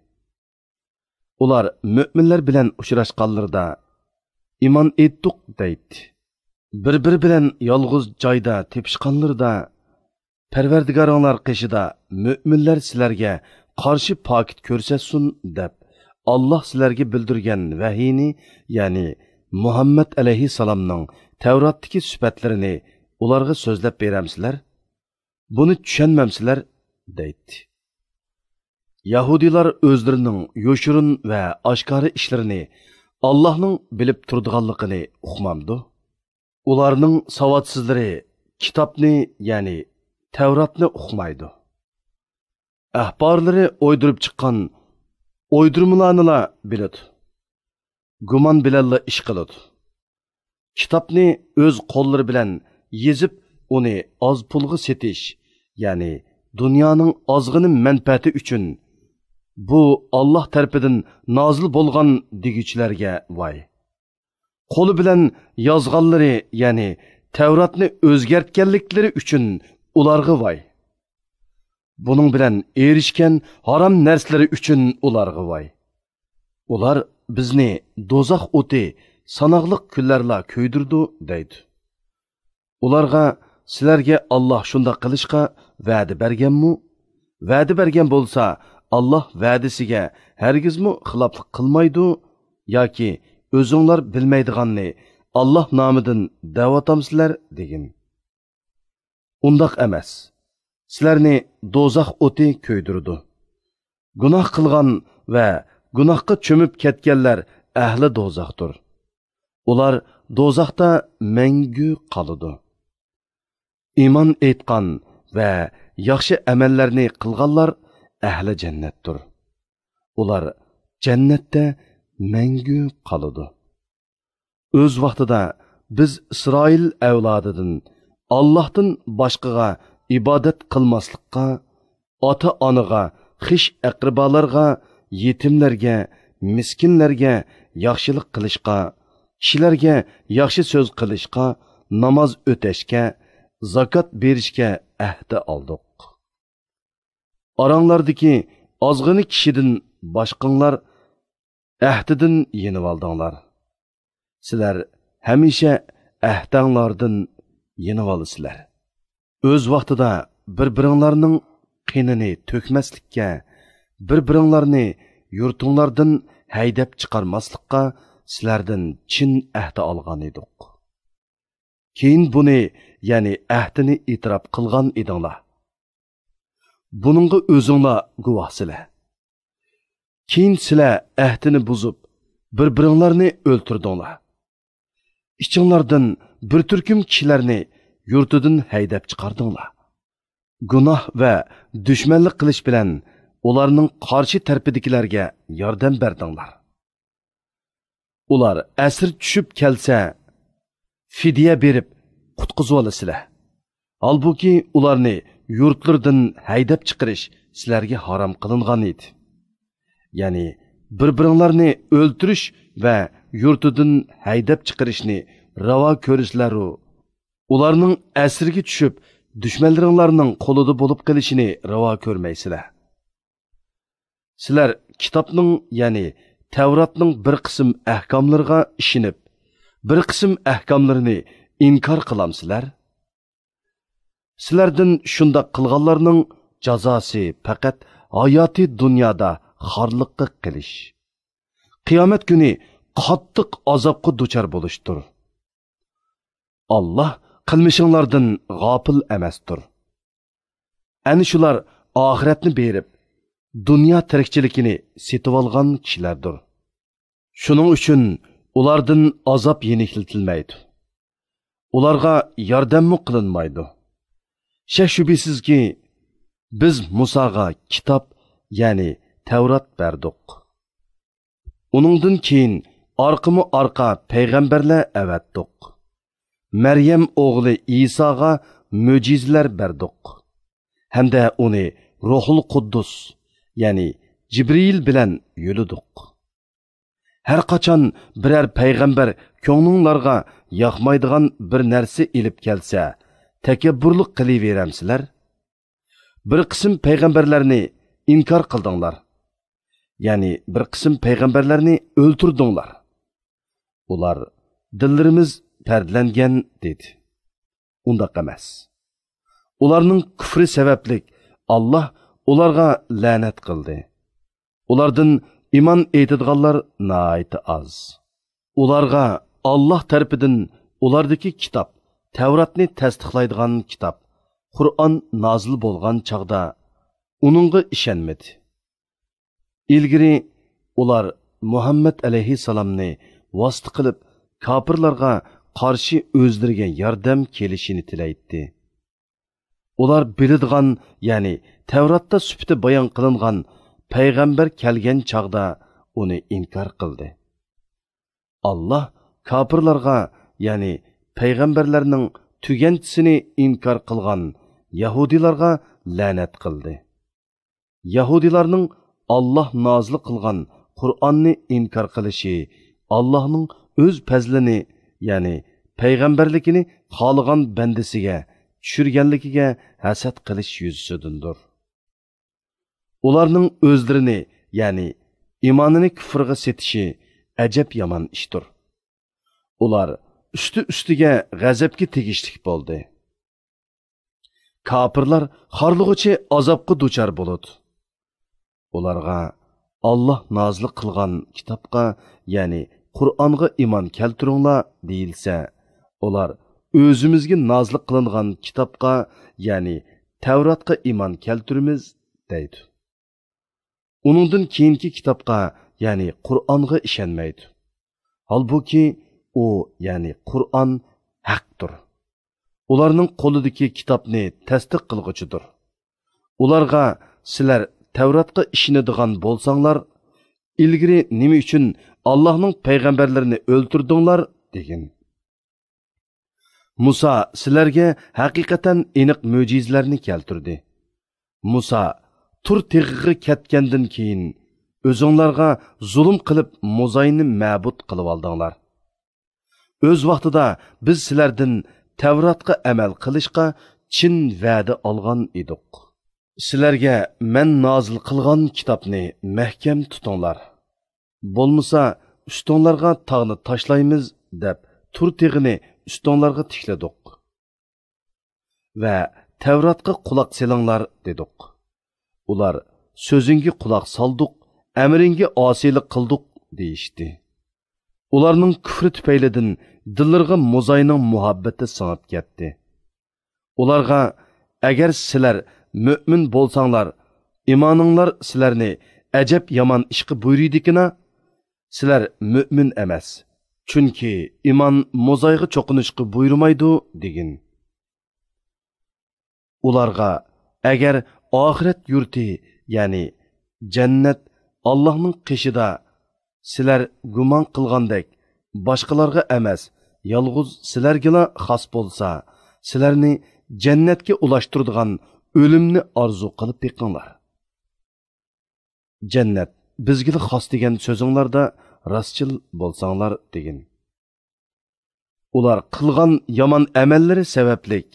ئۇلار مۆمىنلەر بىلەن ئۇچراشقانلىرىدا، «ئىمان ئېيتتۇق» دەيتتى. بىر-بىرى بىلەن يالغۇز جايدا تېپىشقانلىرىدا، «پەرۋەردىگارىڭلار قېشىدا مۆمىنلەر سىلەرگە قارشى پاكىت كۆرسەتسۇن» دەپ، ئاللاھ سىلەرگە بىلدۈرگەن ۋەھىينى، يەنى مۇھەممەد ئەلەيھىسسالامنىڭ تەۋراتتىكى سۈپەتلىرىنى ئۇلارغا سۆزلەپ بېرەمسىلەر؟ بۇنى چۈشەنمەمسىلەر؟ دەيتتى. يەھۇدىيلار ئۆزلىرىنىڭ يوشۇرۇن ۋە ئاشكارا ئىشلىرىنى ئاللاھنىڭ بىلىپ تۇرىدىغانلىقىنى ئۇقمامدۇ؟ ئۇلارنىڭ ساۋاتسىزلىرى كىتابنى، يەنى تەۋراتنى ئۇقمايدۇ. ئەھبارلىرى ئويدۇرۇپ چىققان ئويدۇرمىلارنىلا بىلىدۇ. گۇمان بىلەنلا ئىش قىلىدۇ. كىتابنى ئۆز قوللىرى بىلەن يېزىپ، ئۇنى ئاز پۇلغا سېتىش، يەنى دۇنيانىڭ ئازغىنە مەنپەئەتى ئۈچۈن، «بۇ ئاللاھ تەرىپىدىن نازىل بولغان» دېگۈچىلەرگە ۋاي! قولى بىلەن يازغانلىرى، يەنى تەۋراتنى ئۆزگەرتكەنلىكلىرى ئۈچۈن ئۇلارغا ۋاي! بۇنىڭ بىلەن ئېرىشكەن ھارام نەرسىلىرى ئۈچۈن ئۇلارغا ۋاي! ئۇلار بىزنى دوزاخ ئوتى ساناقلىق كۈنلەرلا كۆيدۈرىدۇ دەيدۇ. ئۇلارغا سىلەرگە ئاللاھ شۇنداق قىلىشقا ۋەدە بەرگەنمۇ؟ ۋەدە بەرگەن بولسا، ئاللاھ ۋەدىسىگە ھەرگىزمۇ خىلاپلىق قىلمايدۇ ياكى ئۆزۈڭلار بىلمەيدىغاننى ئاللاھ نامىدىن دەۋاتامسىلەر؟ دېگىن. ئۇنداق ئەمەس. سىلەرنى دوزاخ ئوتى كۆيدۈرىدۇ. گۇناھ قىلغان ۋە گۇناھقا چۆمۈپ كەتكەنلەر ئەھلى دوزاختۇر. ئۇلار دوزاختا مەڭگۈ قالىدۇ. ئىمان ئېيتقان ۋە ياخشى ئەمەللەرنى قىلغانلار ئەھلى جەننەتتۇر. ئۇلار جەننەتتە مەڭگۈ قالىدۇ. ئۆز ۋاقتىدا بىز ئىسرائىل ئەۋلادىدىن ئاللاھتىن باشقىغا ئىبادەت قىلماسلىققا، ئاتا-ئانىغا، خىش-ئەقرىبالارغا، يېتىملەرگە، مىسكىنلەرگە ياخشىلىق قىلىشقا، كىشىلەرگە ياخشى سۆز قىلىشقا، ناماز ئۆتەشكە، زاكات بېرىشكە ئەھدە ئالدۇق. ئاراڭلاردىكى ئازغىنە كىشىدىن باشقىڭلار ئەھدىدىن يېنىۋالدىڭلار. سىلەر ھەمىشە ئەھدەڭلاردىن يېنىۋالىسىلەر. ئۆز ۋاقتىدا بىر-بىرىڭلارنىڭ قېنىنى تۆكمەسلىككە، بىر-بىرىڭلارنى يۇرتۇڭلاردىن ھەيدەپ چىقارماسلىققا سىلەردىن چىن ئەھدە ئالغان ئىدۇق. كېيىن بۇنى، يەنى ئەھدىنى ئېتىراپ قىلغان ئىدىڭلار. بۇنىڭغا ئۆزۈڭلار گۇۋاھسىلەر. كېيىن سىلەر ئەھدىنى بۇزۇپ، بىر-بىرىڭلارنى ئۆلتۈردۈڭلار. ئىچىڭلاردىن بىر تۈركۈم كىشىلەرنى يۇرتىدىن ھەيدەپ چىقاردىڭلار. گۇناھ ۋە دۈشمەنلىك قىلىش بىلەن ئۇلارنىڭ قارشى تەرىپىدىكىلەرگە ياردەم بەردىڭلار. ئۇلار ئەسىر چۈشۈپ كەلسە، فىدىيە بېرىپ قۇتقۇزۇۋالىسىلەر. ھالبۇكى، ئۇلارنى يۇرتلىرىدىن ھەيدەپ چىقىرىش سىلەرگە ھارام قىلىنغان ئىدى. يەنى، بىر-بىرىڭلارنى ئۆلتۈرۈش ۋە يۇرتىدىن ھەيدەپ چىقىرىشنى راۋا كۆرىسىلەرۇ، ئۇلارنىڭ ئەسىرگە چۈشۈپ، دۈشمەنلىرىڭلارنىڭ قولىدا بولۇپ قېلىشىنى راۋا كۆرمەيسىلەر. سىلەر كىتابنىڭ، يەنى تەۋراتنىڭ بىر قىسىم ئەھكاملىرىغا ئىشىنىپ، بىر قىسىم ئەھكاملىرىنى ئىنكار قىلامسىلەر؟ سىلەردىن شۇنداق قىلغانلارنىڭ جازاسى پەقەت ھاياتىي دۇنيادا خارلىققا قېلىش. قىيامەت كۈنى قاتتىق ئازابقا دۇچار بولۇشتۇر. ئاللاھ قىلمىشىڭلاردىن غاپىل ئەمەستۇر. ئەنە شۇلار ئاخىرەتنى بېرىپ، دۇنيا تىرىكچىلىكىنى سېتىۋالغان كىشىلەردۇر. شۇنىڭ ئۈچۈن ئۇلاردىن ئازاب يېنىكلىتىلمەيدۇ. ئۇلارغا ياردەممۇ قىلىنمايدۇ. شەك-شۈبھىسىزكى، بىز مۇساغا كىتاب، يەنى تەۋرات بەردۇق. ئۇنىڭدىن كېيىن ئارقىمۇ ئارقا پەيغەمبەرلەر ئەۋەتتۇق. مەريەم ئوغلى ئىساغا مۆجىزىلەر بەردۇق. ھەمدە ئۇنى روھۇل قۇددۇس، يەنى جىبرىئىل بىلەن يۆلىدۇق. ھەر قاچان بىرەر پەيغەمبەر كۆڭلۈڭلارغا ياقمايدىغان بىر نەرسە ئېلىپ كەلسە، تەكەببۇرلۇق قىلىۋېرەمسىلەر؟ بىر قىسىم پەيغەمبەرلەرنى ئىنكار قىلدىڭلار. يەنى بىر قىسىم پەيغەمبەرلەرنى ئۆلتۈردۈڭلار. ئۇلار، «دىللىرىمىز پەردىلەنگەن» دېدى. ئۇنداق ئەمەس. ئۇلارنىڭ كۈفرى سەۋەبلىك ئاللاھ ئۇلارغا لەنەت قىلدى. ئۇلاردىن ئىمان ئېيتىدىغانلار ناھايىتى ئاز. ئۇلارغا ئاللاھ تەرىپىدىن ئۇلاردىكى كىتاب، تەۋراتنى تەستىقلايدىغان كىتاب، قۇرئان نازىل بولغان چاغدا ئۇنىڭغا ئىشەنمىدى. ئىلگىرى ئۇلار مۇھەممەد ئەلەيھىسسالامنى ۋاسىتە قىلىپ، كاپىرلارغا قارشى ئۆزلىرىگە ياردەم كېلىشىنى تىلەيتتى. ئۇلار بىلىدىغان، يەنى تەۋراتتا سۈپىتى بايان قىلىنغان پەيغەمبەر كەلگەن چاغدا ئۇنى ئىنكار قىلدى. ئاللاھ كاپىرلارغا، يەنى پەيغەمبەرلەرنىڭ تۈگەنچىسىنى ئىنكار قىلغان يەھۇدىيلارغا لەنەت قىلدى. يەھۇدىيلارنىڭ ئاللاھ نازىل قىلغان قۇرئاننى ئىنكار قىلىشى ئاللاھنىڭ ئۆز پەزلىنى، يەنى پەيغەمبەرلىكىنى خالىغان بەندىسىگە چۈشۈرگەنلىكىگە ھەسەت قىلىش يۈزىسىدىندۇر. ئۇلارنىڭ ئۆزلىرىنى، يەنى ئىمانىنى كۇفرغا سېتىشى ئەجەب يامان ئىشتۇر. ئۇلار ئۈستى-ئۈستىگە غەزەپكە تېگىشلىك بولدى. كاپىرلار خارلىغۇچى ئازابقا دۇچار بولىدۇ. ئۇلارغا، «ئاللاھ نازىل قىلغان كىتابقا، يەنى قۇرئانغا ئىمان كەلتۈرۈڭلار» دېيىلسە، ئۇلار، «ئۆزىمىزگە نازىل قىلىنغان كىتابقا، يەنى تەۋراتقا ئىمان كەلتۈرىمىز» دەيدۇ. ئۇنىڭدىن كېيىنكى كىتابقا، يەنى قۇرئانغا ئىشەنمەيدۇ. ھالبۇكى، ئۇ، يەنى قۇرئان، ھەقتۇر. ئۇلارنىڭ قولىدىكى كىتابنى تەستىق قىلغۇچىدۇر. ئۇلارغا، «سىلەر تەۋراتقا ئىشىنىدىغان بولساڭلار، ئىلگىرى نېمە ئۈچۈن ئاللاھنىڭ پەيغەمبەرلىرىنى ئۆلتۈردۈڭلار؟» دېگىن. مۇسا سىلەرگە ھەقىقەتەن ئېنىق مۆجىزىلەرنى كەلتۈردى. مۇسا تۇر تېغىغا كەتكەندىن كېيىن، ئۆزۈڭلارغا زۇلۇم قىلىپ موزاينى مەبۇد قىلىۋالدىڭلار. ئۆز ۋاقتىدا بىز سىلەردىن تەۋراتقا ئەمەل قىلىشقا چىن ۋەدە ئالغان ئىدۇق. «سىلەرگە مەن نازىل قىلغان كىتابنى مەھكەم تۇتۇڭلار. بولمىسا، ئۈستۈڭلارغا تاغنى تاشلايمىز» دەپ، تۇر تېغىنى ئۈستۈڭلارغا تىكلىدۇق. ۋە «تەۋراتقا قۇلاق سېلىڭلار» دېدۇق. ئۇلار، «سۆزۈڭگە قۇلاق سالدۇق، ئەمرىڭگە ئاسىيلىق قىلدۇق» دېيىشتى. ئۇلارنىڭ كۈفرى تۈپەيلىدىن دىللىرىغا موزاينىڭ مۇھەببىتى سىڭىپ كەتتى. ئۇلارغا، «ئەگەر سىلەر مۆمىن بولساڭلار، ئىمانىڭلار سىلەرنى ئەجەب يامان ئىشقا بۇيرۇيدىكىنا؟ سىلەر مۆمىن ئەمەس، چۈنكى ئىمان موزايغا چوقۇنۇشقا بۇيرۇمايدۇ» دېگىن. ئۇلارغا، «ئەگەر ئاخىرەت يۇرتى، يەنى جەننەت ئاللاھنىڭ قېشىدا، سىلەر گۇمان قىلغاندەك باشقىلارغا ئەمەس، يالغۇز سىلەرگىلا خاس بولسا، سىلەرنى جەننەتكە ئۇلاشتۇرىدىغان ئۆلۈمنى ئارزۇ قىلىپ بېقىڭلار. جەننەت بىزگىلا خاس دېگەن سۆزۈڭلاردا راستچىل بولساڭلار» دېگىن. ئۇلار قىلغان يامان ئەمەللىرى سەۋەبلىك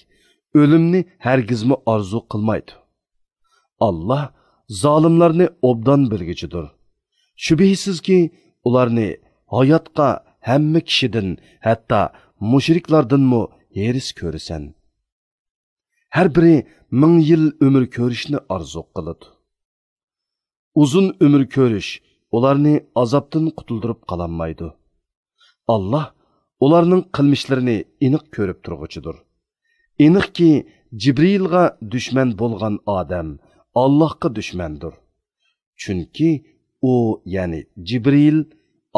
ئۆلۈمنى ھەرگىزمۇ ئارزۇ قىلمايدۇ. ئاللاھ زالىملارنى ئوبدان بىلگۈچىدۇر. شۈبھىسىزكى، ئۇلارنى ھاياتقا ھەممە كىشىدىن، ھەتتا مۇشرىكلاردىنمۇ ھېرىس كۆرىسەن. ھەر بىرى مىڭ يىل ئۆمۈر كۆرۈشنى ئارزۇ قىلىدۇ. ئۇزۇن ئۆمۈر كۆرۈش ئۇلارنى ئازابتىن قۇتۇلدۇرۇپ قالالمايدۇ. ئاللاھ ئۇلارنىڭ قىلمىشلىرىنى ئېنىق كۆرۈپ تۇرغۇچىدۇر. ئېنىقكى، جىبرىئىلغا دۈشمەن بولغان ئادەم ئاللاھقا دۈشمەندۇر. چۈنكى ئۇ، يەنى جىبرىئىل،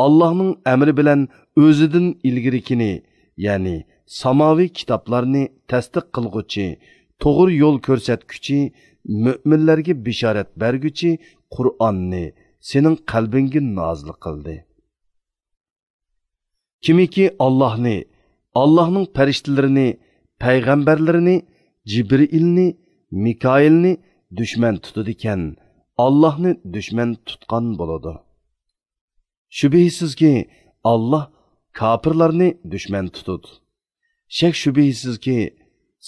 ئاللاھنىڭ ئەمرى بىلەن ئۆزىدىن ئىلگىرىكىنى، يەنى ساماۋىي كىتابلارنى تەستىق قىلغۇچى، توغرا يول كۆرسەتكۈچى، مۆمىنلەرگە بېشارەت بەرگۈچى قۇرئاننى سېنىڭ قەلبىڭگە نازىل قىلدى. كىمكى ئاللاھنى، ئاللاھنىڭ پەرىشتىلىرىنى، پەيغەمبەرلىرىنى، جىبرىئىلنى، مىكائىلنى دۈشمەن تۇتىدىكەن، ئاللاھنى دۈشمەن تۇتقان بولىدۇ. شۈبھىسىزكى، ئاللاھ كاپىرلارنى دۈشمەن تۇتىدۇ. شەك-شۈبھىسىزكى،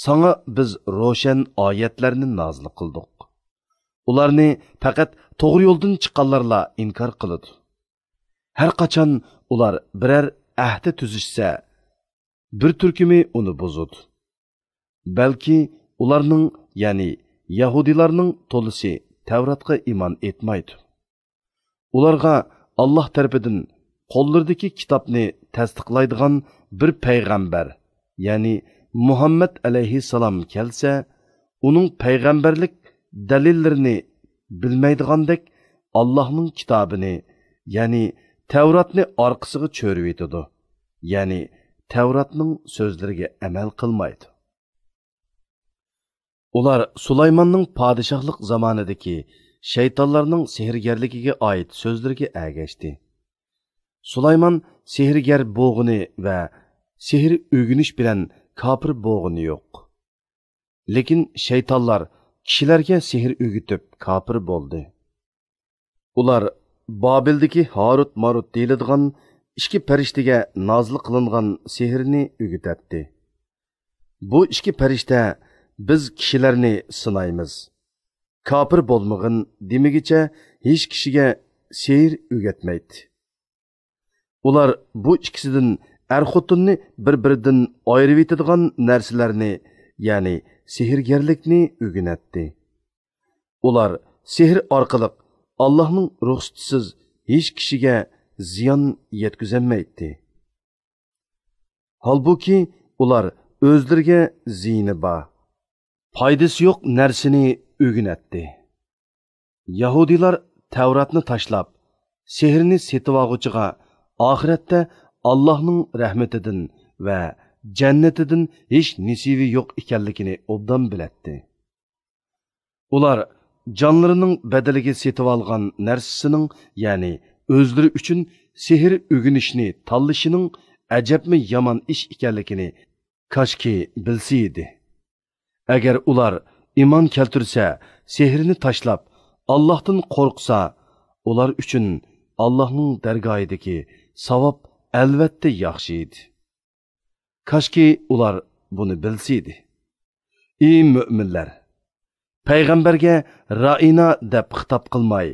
ساڭا بىز روشەن ئايەتلەرنى نازىل قىلدۇق. ئۇلارنى پەقەت توغرا يولدىن چىققانلارلا ئىنكار قىلىدۇ. ھەر قاچان ئۇلار بىرەر ئەھدە تۈزۈشسە، بىر تۈركۈمى ئۇنى بۇزىدۇ. بەلكى ئۇلارنىڭ، يەنى يەھۇدىيلارنىڭ تولىسى تەۋراتقا ئىمان ئېيتمايدۇ. ئۇلارغا ئاللاھ تەرىپىدىن قوللىرىدىكى كىتابنى تەستىقلايدىغان بىر پەيغەمبەر، يەنى مۇھەممەد ئەلەيھىسسالام كەلسە، ئۇنىڭ پەيغەمبەرلىك دەلىللىرىنى بىلمەيدىغاندەك، ئاللاھنىڭ كىتابىنى، يەنى تەۋراتنى ئارقىسىغا چۆرۈۋېتىدۇ، يەنى تەۋراتنىڭ سۆزلىرىگە ئەمەل قىلمايدۇ. ئۇلار سۇلايماننىڭ پادىشاھلىق زامانىدىكى شەيتانلارنىڭ سېھىرگەرلىكىگە ئائىت سۆزلىرىگە ئەگەشتى. سۇلايمان سېھىرگەر بولغىنى ۋە سېھىر ئۆگىنىش بىلەن كاپىر بولغىنى يوق. لېكىن شەيتانلار كىشىلەرگە سېھىر ئۆگىتىپ كاپىر بولدى. ئۇلار بابىلدىكى ھاروت-ماروت دېيىلىدىغان ئىككى پەرىشتىگە نازىل قىلىنغان سېھىرنى ئۆگىتەتتى. بۇ ئىككى پەرىشتە، «بىز كىشىلەرنى سىنايمىز، كاپىر بولمىغىن» دېمىگىچە ھېچ كىشىگە سېھىر ئۆگەتمەيتتى. ئۇلار بۇ ئىككىسىدىن ئەر-خوتۇننى بىر-بىرىدىن ئايرىۋېتىدىغان نەرسىلەرنى، يەنى سېھىرگەرلىكنى ئۆگىنەتتى. ئۇلار سېھىر ئارقىلىق ئاللاھنىڭ رۇخسىتىسىز ھېچ كىشىگە زىيان يەتكۈزەلمەيتتى. ھالبۇكى، ئۇلار ئۆزلىرىگە زىيىنى بار، پايدىسى يوق نەرسىنى ئۆگىنەتتى. يەھۇدىيلار تەۋراتنى تاشلاپ، سېھىرنى سېتىۋالغۇچىغا ئاخىرەتتە ئاللاھنىڭ رەھمىتىدىن ۋە جەننىتىدىن ھېچ نېسىۋى يوق ئىكەنلىكىنى ئوبدان بىلەتتى. ئۇلار جانلىرىنىڭ بەدىلىگە سېتىۋالغان نەرسىسىنىڭ، يەنى ئۆزلىرى ئۈچۈن سېھىر ئۆگىنىشنى تاللىشىنىڭ ئەجەبمۇ يامان ئىش ئىكەنلىكىنى كاشكى بىلسە ئىدى. ئەگەر ئۇلار ئىمان كەلتۈرسە، سېھىرنى تاشلاپ، ئاللاھتىن قورقسا، ئۇلار ئۈچۈن ئاللاھنىڭ دەرگاھىدىكى ساۋاب ئەلۋەتتە ياخشى ئىدى. كاشكى ئۇلار بۇنى بىلسە ئىدى. ئى مۆمىنلەر! پەيغەمبەرگە رائىنا دەپ خىتاب قىلماي،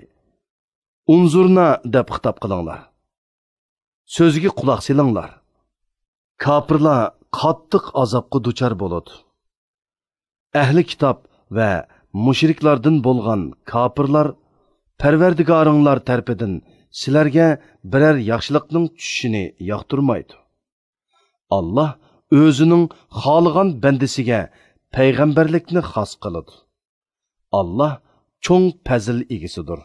ئۇنزۇرنا دەپ خىتاب قىلىڭلار. سۆزىگە قۇلاق سېلىڭلار. كاپىرلار قاتتىق ئازابقا دۇچار بولىدۇ. ئەھلى كىتاب ۋە مۇشرىكلاردىن بولغان كاپىرلار پەرۋەردىگارىڭلار تەرىپىدىن سىلەرگە بىرەر ياخشىلىقنىڭ چۈشۈشىنى ياقتۇرمايدۇ. ئاللاھ ئۆزىنىڭ خالىغان بەندىسىگە پەيغەمبەرلىكنى خاس قىلىدۇ. ئاللاھ چوڭ پەزىل ئىگىسىدۇر.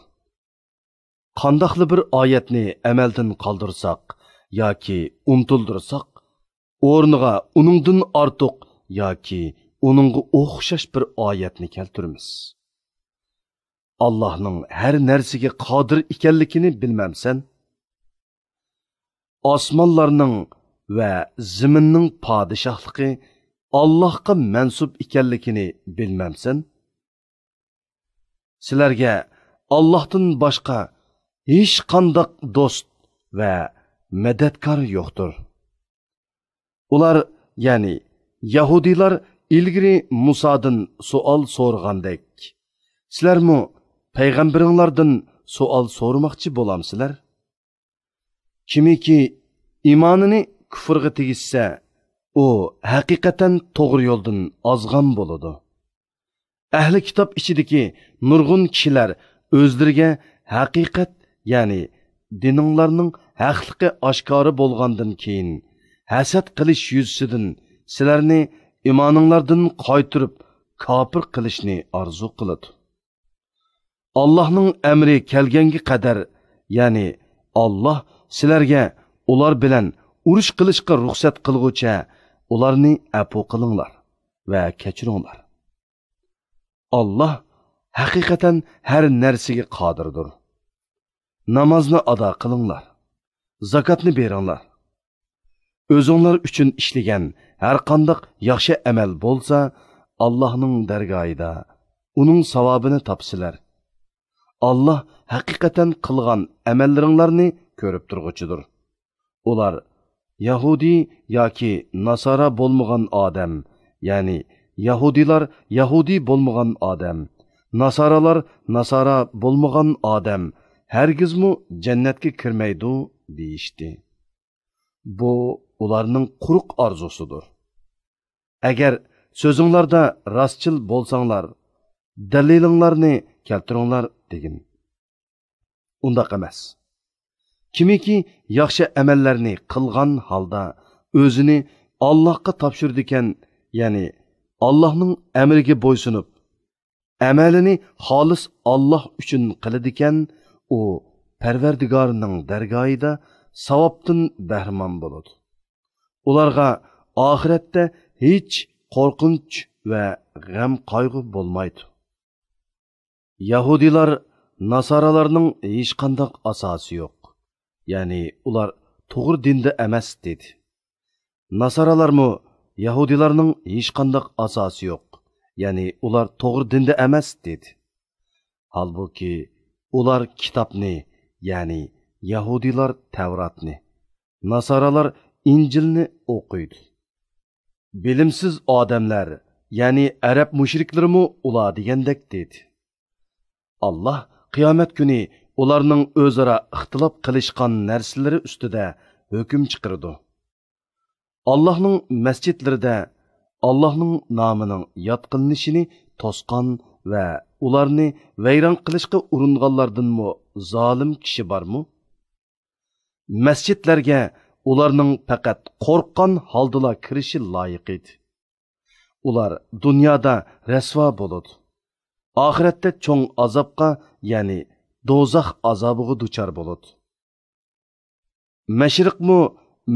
قانداقلا بىر ئايەتنى ئەمەلدىن قالدۇرساق ياكى ئۇنتۇلدۇرساق، ئورنىغا ئۇنىڭدىن ئارتۇق ياكى ئۇنىڭغا ئوخشاش بىر ئايەتنى كەلتۈرىمىز. ئاللاھنىڭ ھەر نەرسىگە قادىر ئىكەنلىكىنى بىلمەمسەن؟ ئاسمانلارنىڭ ۋە زېمىننىڭ پادىشاھلىقى ئاللاھقا مەنسۇپ ئىكەنلىكىنى بىلمەمسەن؟ سىلەرگە ئاللاھتىن باشقا ھېچقانداق دوست ۋە مەدەتكار يوقتۇر. ئۇلار، يەنى يەھۇدىيلار ئىلگىرى مۇسادىن سوئال سورىغاندەك، سىلەرمۇ پەيغەمبىرىڭلاردىن سوئال سورىماقچى بولامسىلەر؟ كىمكى ئىمانىنى كۇفرغا تېگىشسە، ئۇ ھەقىقەتەن توغرا يولدىن ئازغان بولىدۇ. ئەھلى كىتاب ئىچىدىكى نۇرغۇن كىشىلەر ئۆزلىرىگە ھەقىقەت، يەنى دىنىڭلارنىڭ ھەقلىقى ئاشكارا بولغاندىن كېيىن، ھەسەت قىلىش يۈزىسىدىن سىلەرنى ئىمانىڭلاردىن قايتۇرۇپ، كاپىر قىلىشنى ئارزۇ قىلىدۇ. ئاللاھنىڭ ئەمرى كەلگەنگە قەدەر، يەنى ئاللاھ سىلەرگە ئۇلار بىلەن ئۇرۇش قىلىشقا رۇخسەت قىلغۇچە، ئۇلارنى ئەپۇ قىلىڭلار ۋە كەچۈرۈڭلار. ئاللاھ ھەقىقەتەن ھەر نەرسىگە قادىردۇر. نامازنى ئادا قىلىڭلار، زاكاتنى بېرىڭلار. ئۆزۈڭلار ئۈچۈن ئىشلىگەن ھەرقانداق ياخشى ئەمەل بولسا، ئاللاھنىڭ دەرگاھىدا ئۇنىڭ ساۋابىنى تاپىسىلەر. ئاللاھ ھەقىقەتەن قىلغان ئەمەللىرىڭلارنى كۆرۈپ تۇرغۇچىدۇر. ئۇلار يەھۇدىي ياكى ناسارا بولمىغان ئادەم، يەنى يەھۇدىيلار يەھۇدىي بولمىغان ئادەم، ناسارالار ناسارا بولمىغان ئادەم ھەرگىزمۇ جەننەتكە كىرمەيدۇ، دېيىشتى. بۇ ئۇلارنىڭ قۇرۇق ئارزۇسىدۇر. ئەگەر سۆزۈڭلاردا راستچىل بولساڭلار، دەلىلىڭلارنى كەلتۈرۈڭلار، دېگىن. ئۇنداق ئەمەس. كىمكى ياخشى ئەمەللەرنى قىلغان ھالدا ئۆزىنى ئاللاھقا تاپشۇرىدىكەن، يەنى ئاللاھنىڭ ئەمرىگە بويسۇنۇپ، ئەمەلىنى خالىس ئاللاھ ئۈچۈن قىلىدىكەن، ئۇ پەرۋەردىگارىنىڭ دەرگاھىدا ساۋابتىن بەھرىمەن بولىدۇ. ئۇلارغا ئاخىرەتتە ھېچ قورقۇنچ ۋە غەم-قايغۇ بولمايدۇ. يەھۇدىيلار ناسارالارنىڭ ھېچقانداق ئاساسى يوق، يەنى ئۇلار توغرا دىندا ئەمەس، دېدى. ناسارالارمۇ يەھۇدىيلارنىڭ ھېچقانداق ئاساسى يوق، يەنى ئۇلار توغرا دىندا ئەمەس، دېدى. ھالبۇكى، ئۇلار كىتابنى، يەنى يەھۇدىيلار تەۋراتنى، ناسارالار ئىنجىلنى ئوقۇيدۇ. بىلىمسىز ئادەملەر، يەنى ئەرەب مۇشرىكلىرىمۇ ئۇلار دېگەندەك، دېدى. ئاللاھ قىيامەت كۈنى ئۇلارنىڭ ئۆزئارا ئىختىلاپ قىلىشقان نەرسىلىرى ئۈستىدە ھۆكۈم چىقىرىدۇ. ئاللاھنىڭ مەسچىتلىرىدە ئاللاھنىڭ نامىنىڭ ياد قىلىنىشىنى توسقان ۋە ئۇلارنى ۋەيران قىلىشقا ئۇرۇنغانلاردىنمۇ زالىم كىشى بارمۇ؟ مەسچىتلەرگە ئۇلارنىڭ پەقەت قورققان ھالدىلا كىرىشى لايىق ئىدى. ئۇلار دۇنيادا رەسۋا بولىدۇ. ئاخىرەتتە چوڭ ئازابقا، يەنى دوزاخ ئازابىغا دۇچار بولىدۇ. مەشرىقمۇ،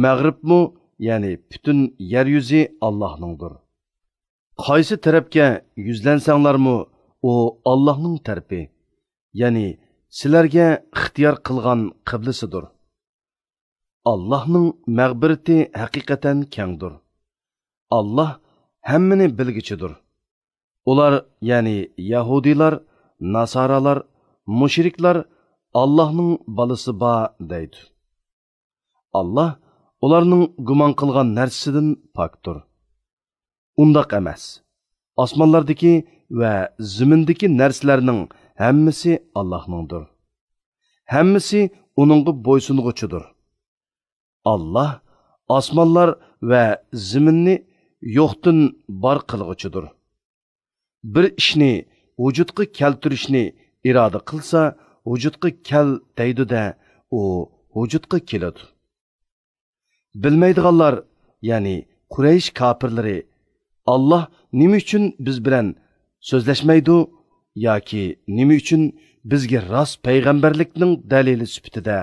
مەغرىبمۇ، يەنى پۈتۈن يەر يۈزى ئاللاھنىڭدۇر. قايسى تەرەپكە يۈزلەنسەڭلارمۇ، ئۇ ئاللاھنىڭ تەرىپى، يەنى سىلەرگە ئىختىيار قىلغان قىبلىسىدۇر. ئاللاھنىڭ مەغپىرىتى ھەقىقەتەن كەڭدۇر. ئاللاھ ھەممىنى بىلگۈچىدۇر. ئۇلار، يەنى يەھۇدىيلار، ناسارالار، مۇشرىكلار ئاللاھنىڭ بالىسى بار دەيدۇ. ئاللاھ ئۇلارنىڭ گۇمان قىلغان نەرسىسىدىن پاكتۇر. ئۇنداق ئەمەس. ئاسمانلاردىكى ۋە زېمىندىكى نەرسىلەرنىڭ ھەممىسى ئاللاھنىڭدۇر. ھەممىسى ئۇنىڭغا بويسۇنغۇچىدۇر. ئاللاھ ئاسمانلار ۋە زېمىننى يوقتىن بار قىلغۇچىدۇر. بىر ئىشنى ۋۇجۇدقا كەلتۈرۈشنى ئىرادە قىلسا، ۋۇجۇدقا كەل دەيدۇ-دە، ئۇ ۋۇجۇدقا كېلىدۇ. بىلمەيدىغانلار، يەنى قۇرەيش كاپىرلىرى، ئاللاھ نېمە ئۈچۈن بىز بىلەن سۆزلەشمەيدۇ ياكى نېمە ئۈچۈن بىزگە راست پەيغەمبەرلىكنىڭ دەلىلى سۈپىتىدە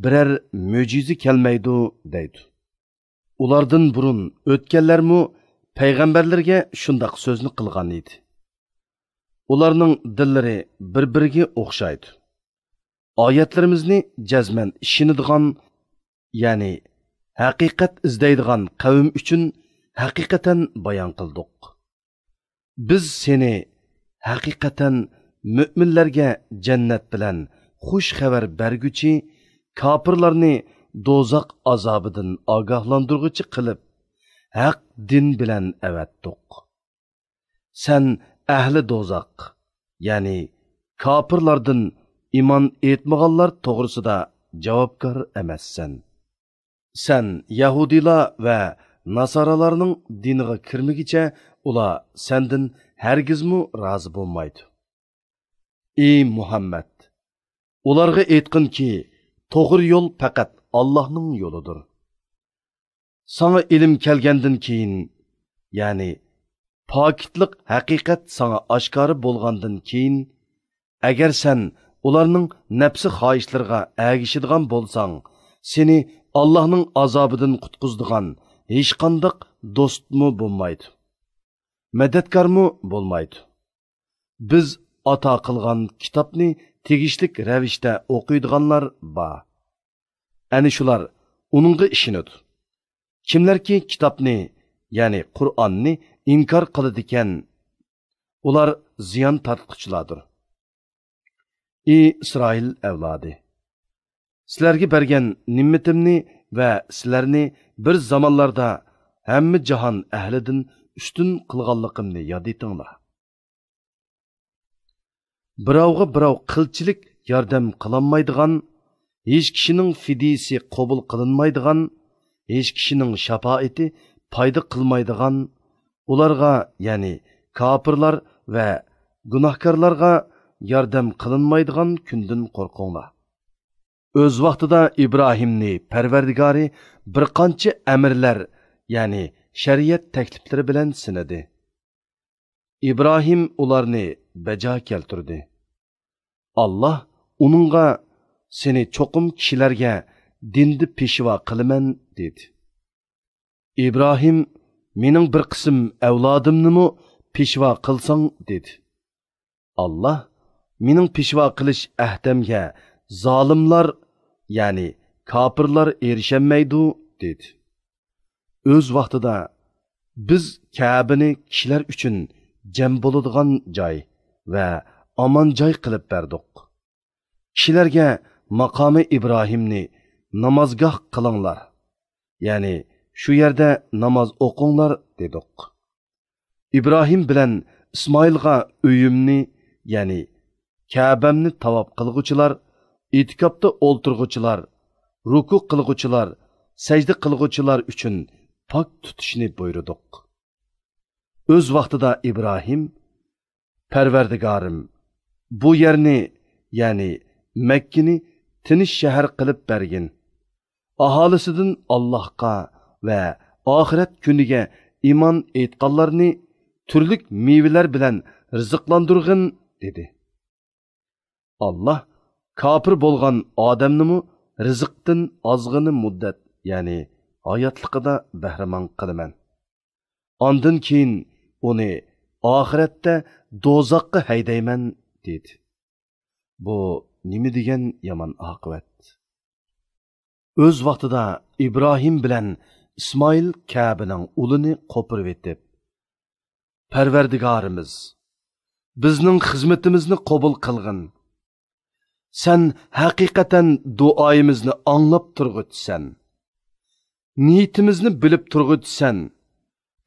بىرەر مۆجىزە كەلمەيدۇ دەيدۇ. ئۇلاردىن بۇرۇن ئۆتكەنلەرمۇ پەيغەمبەرلىرىگە شۇنداق سۆزنى قىلغان ئىدى. ئۇلارنىڭ دىللىرى بىر-بىرىگە ئوخشايدۇ. ئايەتلىرىمىزنى جەزمەن ئىشىنىدىغان، يەنى ھەقىقەت ئىزدەيدىغان قەۋم ئۈچۈن ھەقىقەتەن بايان قىلدۇق. بىز سېنى ھەقىقەتەن مۆمىنلەرگە جەننەت بىلەن خۇش خەۋەر بەرگۈچى، كاپىرلارنى دوزاخ ئازابىدىن ئاگاھلاندۇرغۇچى قىلىپ، ھەق دىن بىلەن ئەۋەتتۇق. سەن ئەھلى دوزاخ، يەنى كاپىرلاردىن ئىمان ئېيتمىغانلار توغرىسىدا جاۋابكار ئەمەسسەن. سەن يەھۇدىيلار ۋە ناسارالارنىڭ دىنىغا كىرمىگىچە ئۇلار سەندىن ھەرگىزمۇ رازى بولمايدۇ. ئى مۇھەممەد! ئۇلارغا ئېيتقىنكى، توغرا يول پەقەت ئاللاھنىڭ يولىدۇر. ساڭا ئىلىم كەلگەندىن كېيىن، يەنى پاكىتلىق ھەقىقەت ساڭا ئاشكارا بولغاندىن كېيىن، ئەگەر سەن ئۇلارنىڭ نەپسى خاھىشلىرىغا ئەگىشىدىغان بولساڭ، سېنى ئاللاھنىڭ ئازابىدىن قۇتقۇزىدىغان ھېچقانداق دوستمۇ بولمايدۇ، مەدەتكارمۇ بولمايدۇ. بىز ئاتا قىلغان كىتابنى تېگىشلىك رەۋىشتە ئوقۇيدىغانلار بار. ئەنە شۇلار ئۇنىڭغا ئىشىنىدۇ. كىملەركى كىتابنى، يەنى قۇرئاننى ئىنكار قىلىدىكەن، ئۇلار زىيان تارتقۇچىلاردۇر. ئى ئىسرائىل ئەۋلادى! سىلەرگە بەرگەن نېمىتىمنى ۋە سىلەرنى بىر زامانلاردا ھەممە جاھان ئەھلىدىن ئۈستۈن قىلغانلىقىمنى ياد ئېتىڭلار. بىراۋغا بىراۋ قىلچىلىك ياردەم قىلالمايدىغان، ھېچ كىشىنىڭ فىدىيىسى قوبۇل قىلىنمايدىغان، ھېچ كىشىنىڭ شاپائىتى پايدا قىلمايدىغان، ئۇلارغا، يەنى كاپىرلار ۋە گۇناھكارلارغا ياردەم قىلىنمايدىغان كۈندىن قورقۇڭلار. ئۆز ۋاقتىدا ئىبراھىمنى پەرۋەردىگارى بىر قانچە ئەمىرلەر، يەنى شەرىئەت تەكلىپلىرى بىلەن سىنىدى. ئىبراھىم ئۇلارنى بەجا كەلتۈردى. ئاللاھ ئۇنىڭغا، سېنى چوقۇم كىشىلەرگە دىندا پېشۋا قىلىمەن، دېدى. ئىبراھىم، مېنىڭ بىر قىسىم ئەۋلادىمنىمۇ پېشۋا قىلساڭ، دېدى. ئاللاھ، مېنىڭ پېشۋا قىلىش ئەھدەمگە زالىملار، يەنى كاپىرلار ئېرىشەلمەيدۇ، دېدى. ئۆز ۋاقتىدا بىز كەبىنى كىشىلەر ئۈچۈن جەم بولىدىغان جاي ۋە ئامان جاي قىلىپ بەردۇق. كىشىلەرگە ماقامى ئىبراھىمنى نامازگاھ قىلىڭلار، يەنى شۇ يەردە ناماز ئوقۇڭلار، دېدۇق. ئىبراھىم بىلەن ئىسمائىلغا ئۆيۈمنى، يەنى كەبەمنى تاۋاپ قىلغۇچىلار، ئېتىكاپتا ئولتۇرغۇچىلار، رۇكۇ قىلغۇچىلار، سەجدە قىلغۇچىلار ئۈچۈن پاك تۇتۇشنى بۇيرۇدۇق. ئۆز ۋاقتىدا ئىبراھىم، پەرۋەردىگارىم، بۇ يەرنى، يەنى مەككىنى تىنچ شەھەر قىلىپ بەرگىن. ئاھالىسىدىن ئاللاھقا ۋە ئاخىرەت كۈنىگە ئىمان ئېيتقانلارنى تۈرلۈك مېۋىلەر بىلەن رىزىقلاندۇرغىن، دېدى. ئاللاھ كاپىر بولغان ئادەمنىمۇ رىزىقتىن ئازغىنە مۇددەت، يەنى ھاياتلىقىدا بەھرىمەن قىلىمەن. ئاندىن كېيىن ئۇنى ئاخىرەتتە دوزاخقا ھەيدەيمەن، دېدى. بۇ نېمە دېگەن يامان ئاقىۋەت! ئۆز ۋاقتىدا ئىبراھىم بىلەن ئىسمائىل كەبىنىڭ ئۇلىنى قوپۇرۇۋېتىپ، پەرۋەردىگارىمىز، بىزنىڭ خىزمىتىمىزنى قوبۇل قىلغىن. سەن ھەقىقەتەن دۇئايىمىزنى ئاڭلاپ تۇرغۇچىسەن. نىيىتىمىزنى بىلىپ تۇرغۇچىسەن.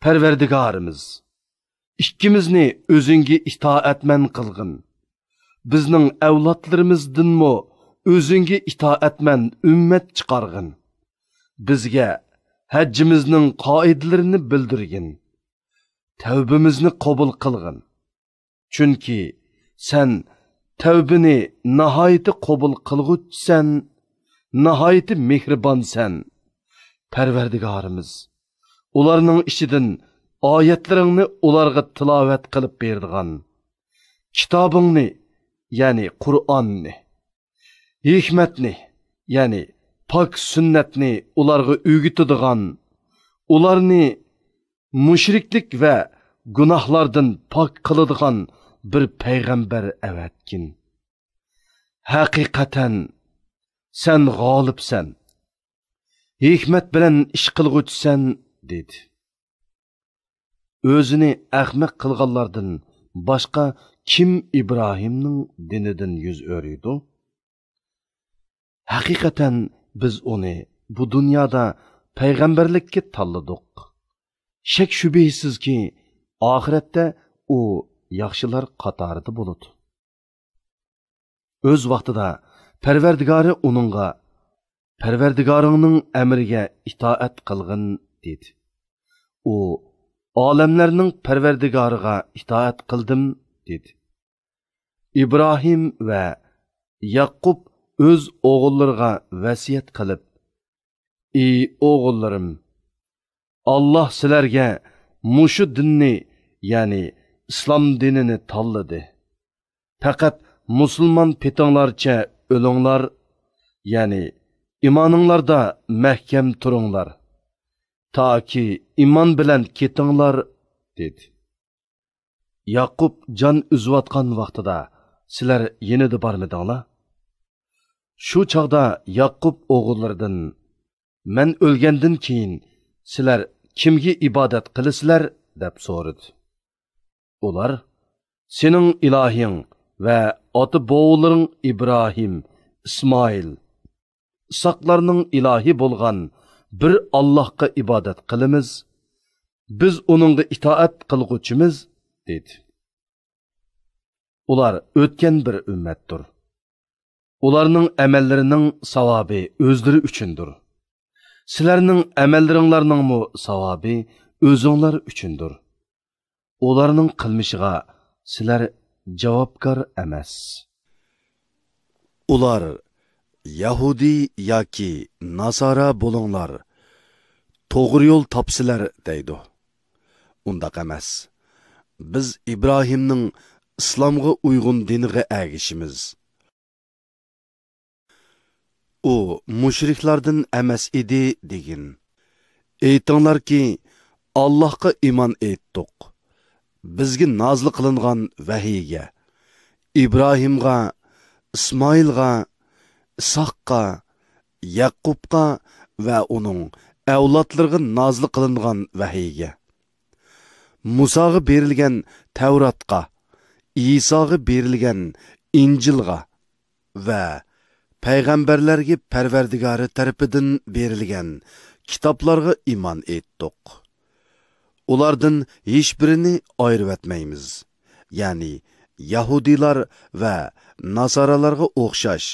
پەرۋەردىگارىمىز، ئىككىمىزنى ئۆزۈڭگە ئىتائەتمەن قىلغىن. بىزنىڭ ئەۋلادلىرىمىزدىنمۇ ئۆزۈڭگە ئىتائەتمەن ئۈممەت چىقارغىن. بىزگە ھەججىمىزنىڭ قائىدىلىرىنى بىلدۈرگىن. تەۋبىمىزنى قوبۇل قىلغىن. چۈنكى سەن تەۋبىنى ناھايىتى قوبۇل قىلغۇچىسەن، ناھايىتى مېھرىبانسەن. پەرۋەردىگارىمىز، ئۇلارنىڭ ئىچىدىن ئايەتلىرىڭنى ئۇلارغا تىلاۋەت قىلىپ بېرىدىغان، كىتابىڭنى، يەنى قۇرئاننى، ھېكمەتنى، يەنى پاك سۈننەتنى ئۇلارغا ئۆگىتىدىغان، ئۇلارنى مۇشرىكلىك ۋە گۇناھلاردىن پاك قىلىدىغان بىر پەيغەمبەر ئەۋەتكىن. ھەقىقەتەن، سەن غالىبسەن، ھېكمەت بىلەن ئىش قىلغۇچىسەن، دېدى. ئۆزىنى ئەخمەق قىلغانلاردىن باشقا كىم ئىبراھىمنىڭ دىنىدىن يۈز ئۆرۈيدۇ؟ ھەقىقەتەن، بىز ئۇنى بۇ دۇنيادا پەيغەمبەرلىككە تاللىدۇق. شەك-شۈبھىسىزكى، ئاخىرەتتە ئۇ ياخشىلار قاتارىدا بولىدۇ. ئۆز ۋاقتىدا پەرۋەردىگارى ئۇنىڭغا، «پەرۋەردىگارىڭنىڭ ئەمرىگە ئىتائەت قىلغىن» دېدى. ئۇ، «ئالەملەرنىڭ پەرۋەردىگارىغا ئىتائەت قىلدىم» دېدى. ئىبراھىم ۋە ياقۇپ ئۆز ئوغۇللىرىغا ۋەسىيەت قىلىپ، «ئى ئوغۇللىرىم، ئاللاھ سىلەرگە مۇشۇ دىننى، يەنى ئىسلام دىنىنى تاللىدى. پەقەت مۇسۇلمان پېتىڭلارچە ئۆلۈڭلار، يەنى ئىمانىڭلاردا مەھكەم تۇرۇڭلار، تاكى ئىمان بىلەن كېتىڭلار» دېدى. ياقۇپ جان ئۈزۈۋاتقان ۋاقتىدا سىلەر يېنىدا بارمىدىڭلار؟ شۇ چاغدا ياقۇپ ئوغۇللىرىدىن، «مەن ئۆلگەندىن كېيىن سىلەر كىمگە ئىبادەت قىلىسىلەر؟» دەپ سورىدى. ئۇلار، «سېنىڭ ئىلاھىڭ ۋە ئاتا-بوۋىلىرىڭ ئىبراھىم، ئىسمائىل، ئىسھاقلارنىڭ ئىلاھى بولغان بىر ئاللاھقا ئىبادەت قىلىمىز. بىز ئۇنىڭغا ئىتائەت قىلغۇچىمىز» دېدى. ئۇلار ئۆتكەن بىر ئۈممەتتۇر. ئۇلارنىڭ ئەمەللىرىنىڭ ساۋابى ئۆزلىرى ئۈچۈندۇر. سىلەرنىڭ ئەمەللىرىڭلارنىڭمۇ ساۋابى ئۆزۈڭلار ئۈچۈندۇر. ئۇلارنىڭ قىلمىشىغا سىلەر جاۋابكار ئەمەس. ئۇلار، «يەھۇدىي ياكى ناسارا بولۇڭلار، توغرا يول تاپىسىلەر» دەيدۇ. ئۇنداق ئەمەس. بىز ئىبراھىمنىڭ ئىسلامغا ئۇيغۇن دىنىغا ئەگىشىمىز. ئۇ مۇشرىكلاردىن ئەمەس ئىدى، دېگىن. ئېيتىڭلاركى، «ئاللاھقا ئىمان ئېيتتۇق، بىزگە نازىل قىلىنغان ۋەھىيگە، ئىبراھىمغا، ئىسمائىلغا، ئىسھاققا، يەقۇپقا ۋە ئۇنىڭ ئەۋلادلىرىغا نازىل قىلىنغان ۋەھىيگە، مۇساغا بېرىلگەن تەۋراتقا، ئىساغا بېرىلگەن ئىنجىلغا ۋە پەيغەمبەرلەرگە پەرۋەردىگارى تەرىپىدىن بېرىلگەن كىتابلارغا ئىمان ئېيتتۇق. ئۇلاردىن ھېچبىرىنى ئايرىۋەتمەيمىز.» يەنى يەھۇدىيلار ۋە ناسارالارغا ئوخشاش،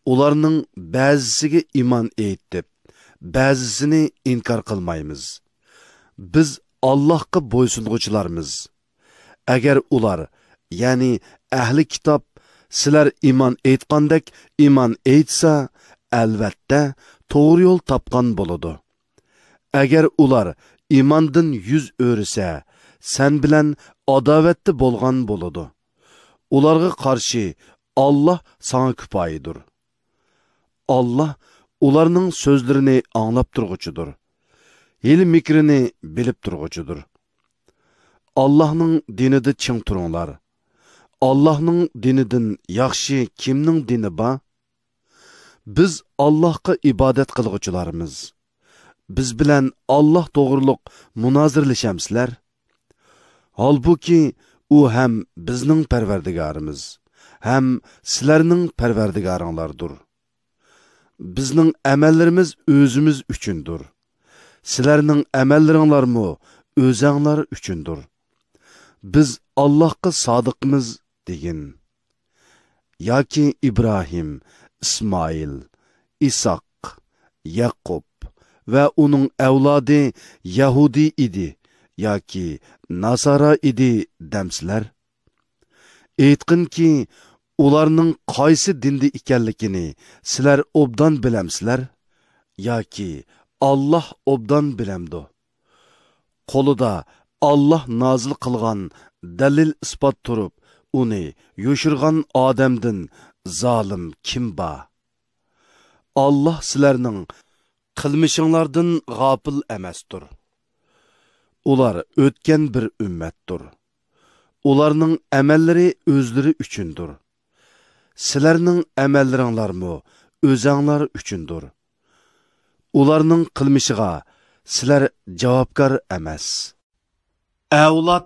ئۇلارنىڭ بەزىسىگە ئىمان ئېيتىپ، بەزىسىنى ئىنكار قىلمايمىز. بىز ئاللاھقا بويسۇنغۇچىلارمىز. ئەگەر ئۇلار، يەنى ئەھلى كىتاب، سىلەر ئىمان ئېيتقاندەك ئىمان ئېيتسا، ئەلۋەتتە، توغرا يول تاپقان بولىدۇ. ئەگەر ئۇلار ئىماندىن يۈز ئۆرۈسە، سەن بىلەن ئاداۋەتتە بولغان بولىدۇ. ئۇلارغا قارشى ئاللاھ ساڭا كۇپايىدۇر. ئاللاھ ئۇلارنىڭ سۆزلىرىنى ئاڭلاپ تۇرغۇچىدۇر. ھىيلە-مىكرىنى بىلىپ تۇرغۇچىدۇر. ئاللاھنىڭ دىنىدا چىڭ تۇرۇڭلار. ئاللاھنىڭ دىنىدىن ياخشى كىمنىڭ دىنى بار؟ بىز ئاللاھقا ئىبادەت قىلغۇچىلارمىز. بىز بىلەن ئاللاھ توغرۇلۇق مۇنازىرىلىشەمسىلەر؟ ھالبۇكى، ئۇ ھەم بىزنىڭ پەرۋەردىگارىمىز، ھەم سىلەرنىڭ پەرۋەردىگارىڭلاردۇر. بىزنىڭ ئەمەللىرىمىز ئۆزىمىز ئۈچۈندۇر. سىلەرنىڭ ئەمەللىرىڭلارمۇ ئۆزەڭلار ئۈچۈندۇر. بىز ئاللاھقا سادىقمىز دېگىن. ياكى ئىبراھىم، ئىسمائىل، ئىسھاق، يەقۇب ۋە ئۇنىڭ ئەۋلادى يەھۇدىي ئىدى ياكى ناسارا ئىدى دەمسىلەر؟ ئېيتقىنكى، ئۇلارنىڭ قايسى دىندا ئىكەنلىكىنى سىلەر ئوبدان بىلەمسىلەر؟ ياكى ئاللاھ ئوبدان بىلەمدۇ؟ قولىدا ئاللاھ نازىل قىلغان دەلىل-ئىسپات تۇرۇپ، ئۇنى يوشۇرغان ئادەمدىن زالىم كىم بار؟ ئاللاھ سىلەرنىڭ قىلمىشىڭلاردىن غاپىل ئەمەستۇر. ئۇلار ئۆتكەن بىر ئۈممەتتۇر. ئۇلارنىڭ ئەمەللىرى ئۆزلىرى ئۈچۈندۇر. سىلەرنىڭ ئەمەللىرىڭلارمۇ ئۆزەڭلار ئۈچۈندۇر. ئۇلارنىڭ قىلمىشىغا سىلەر جاۋابكار ئەمەس. ئەۋلاد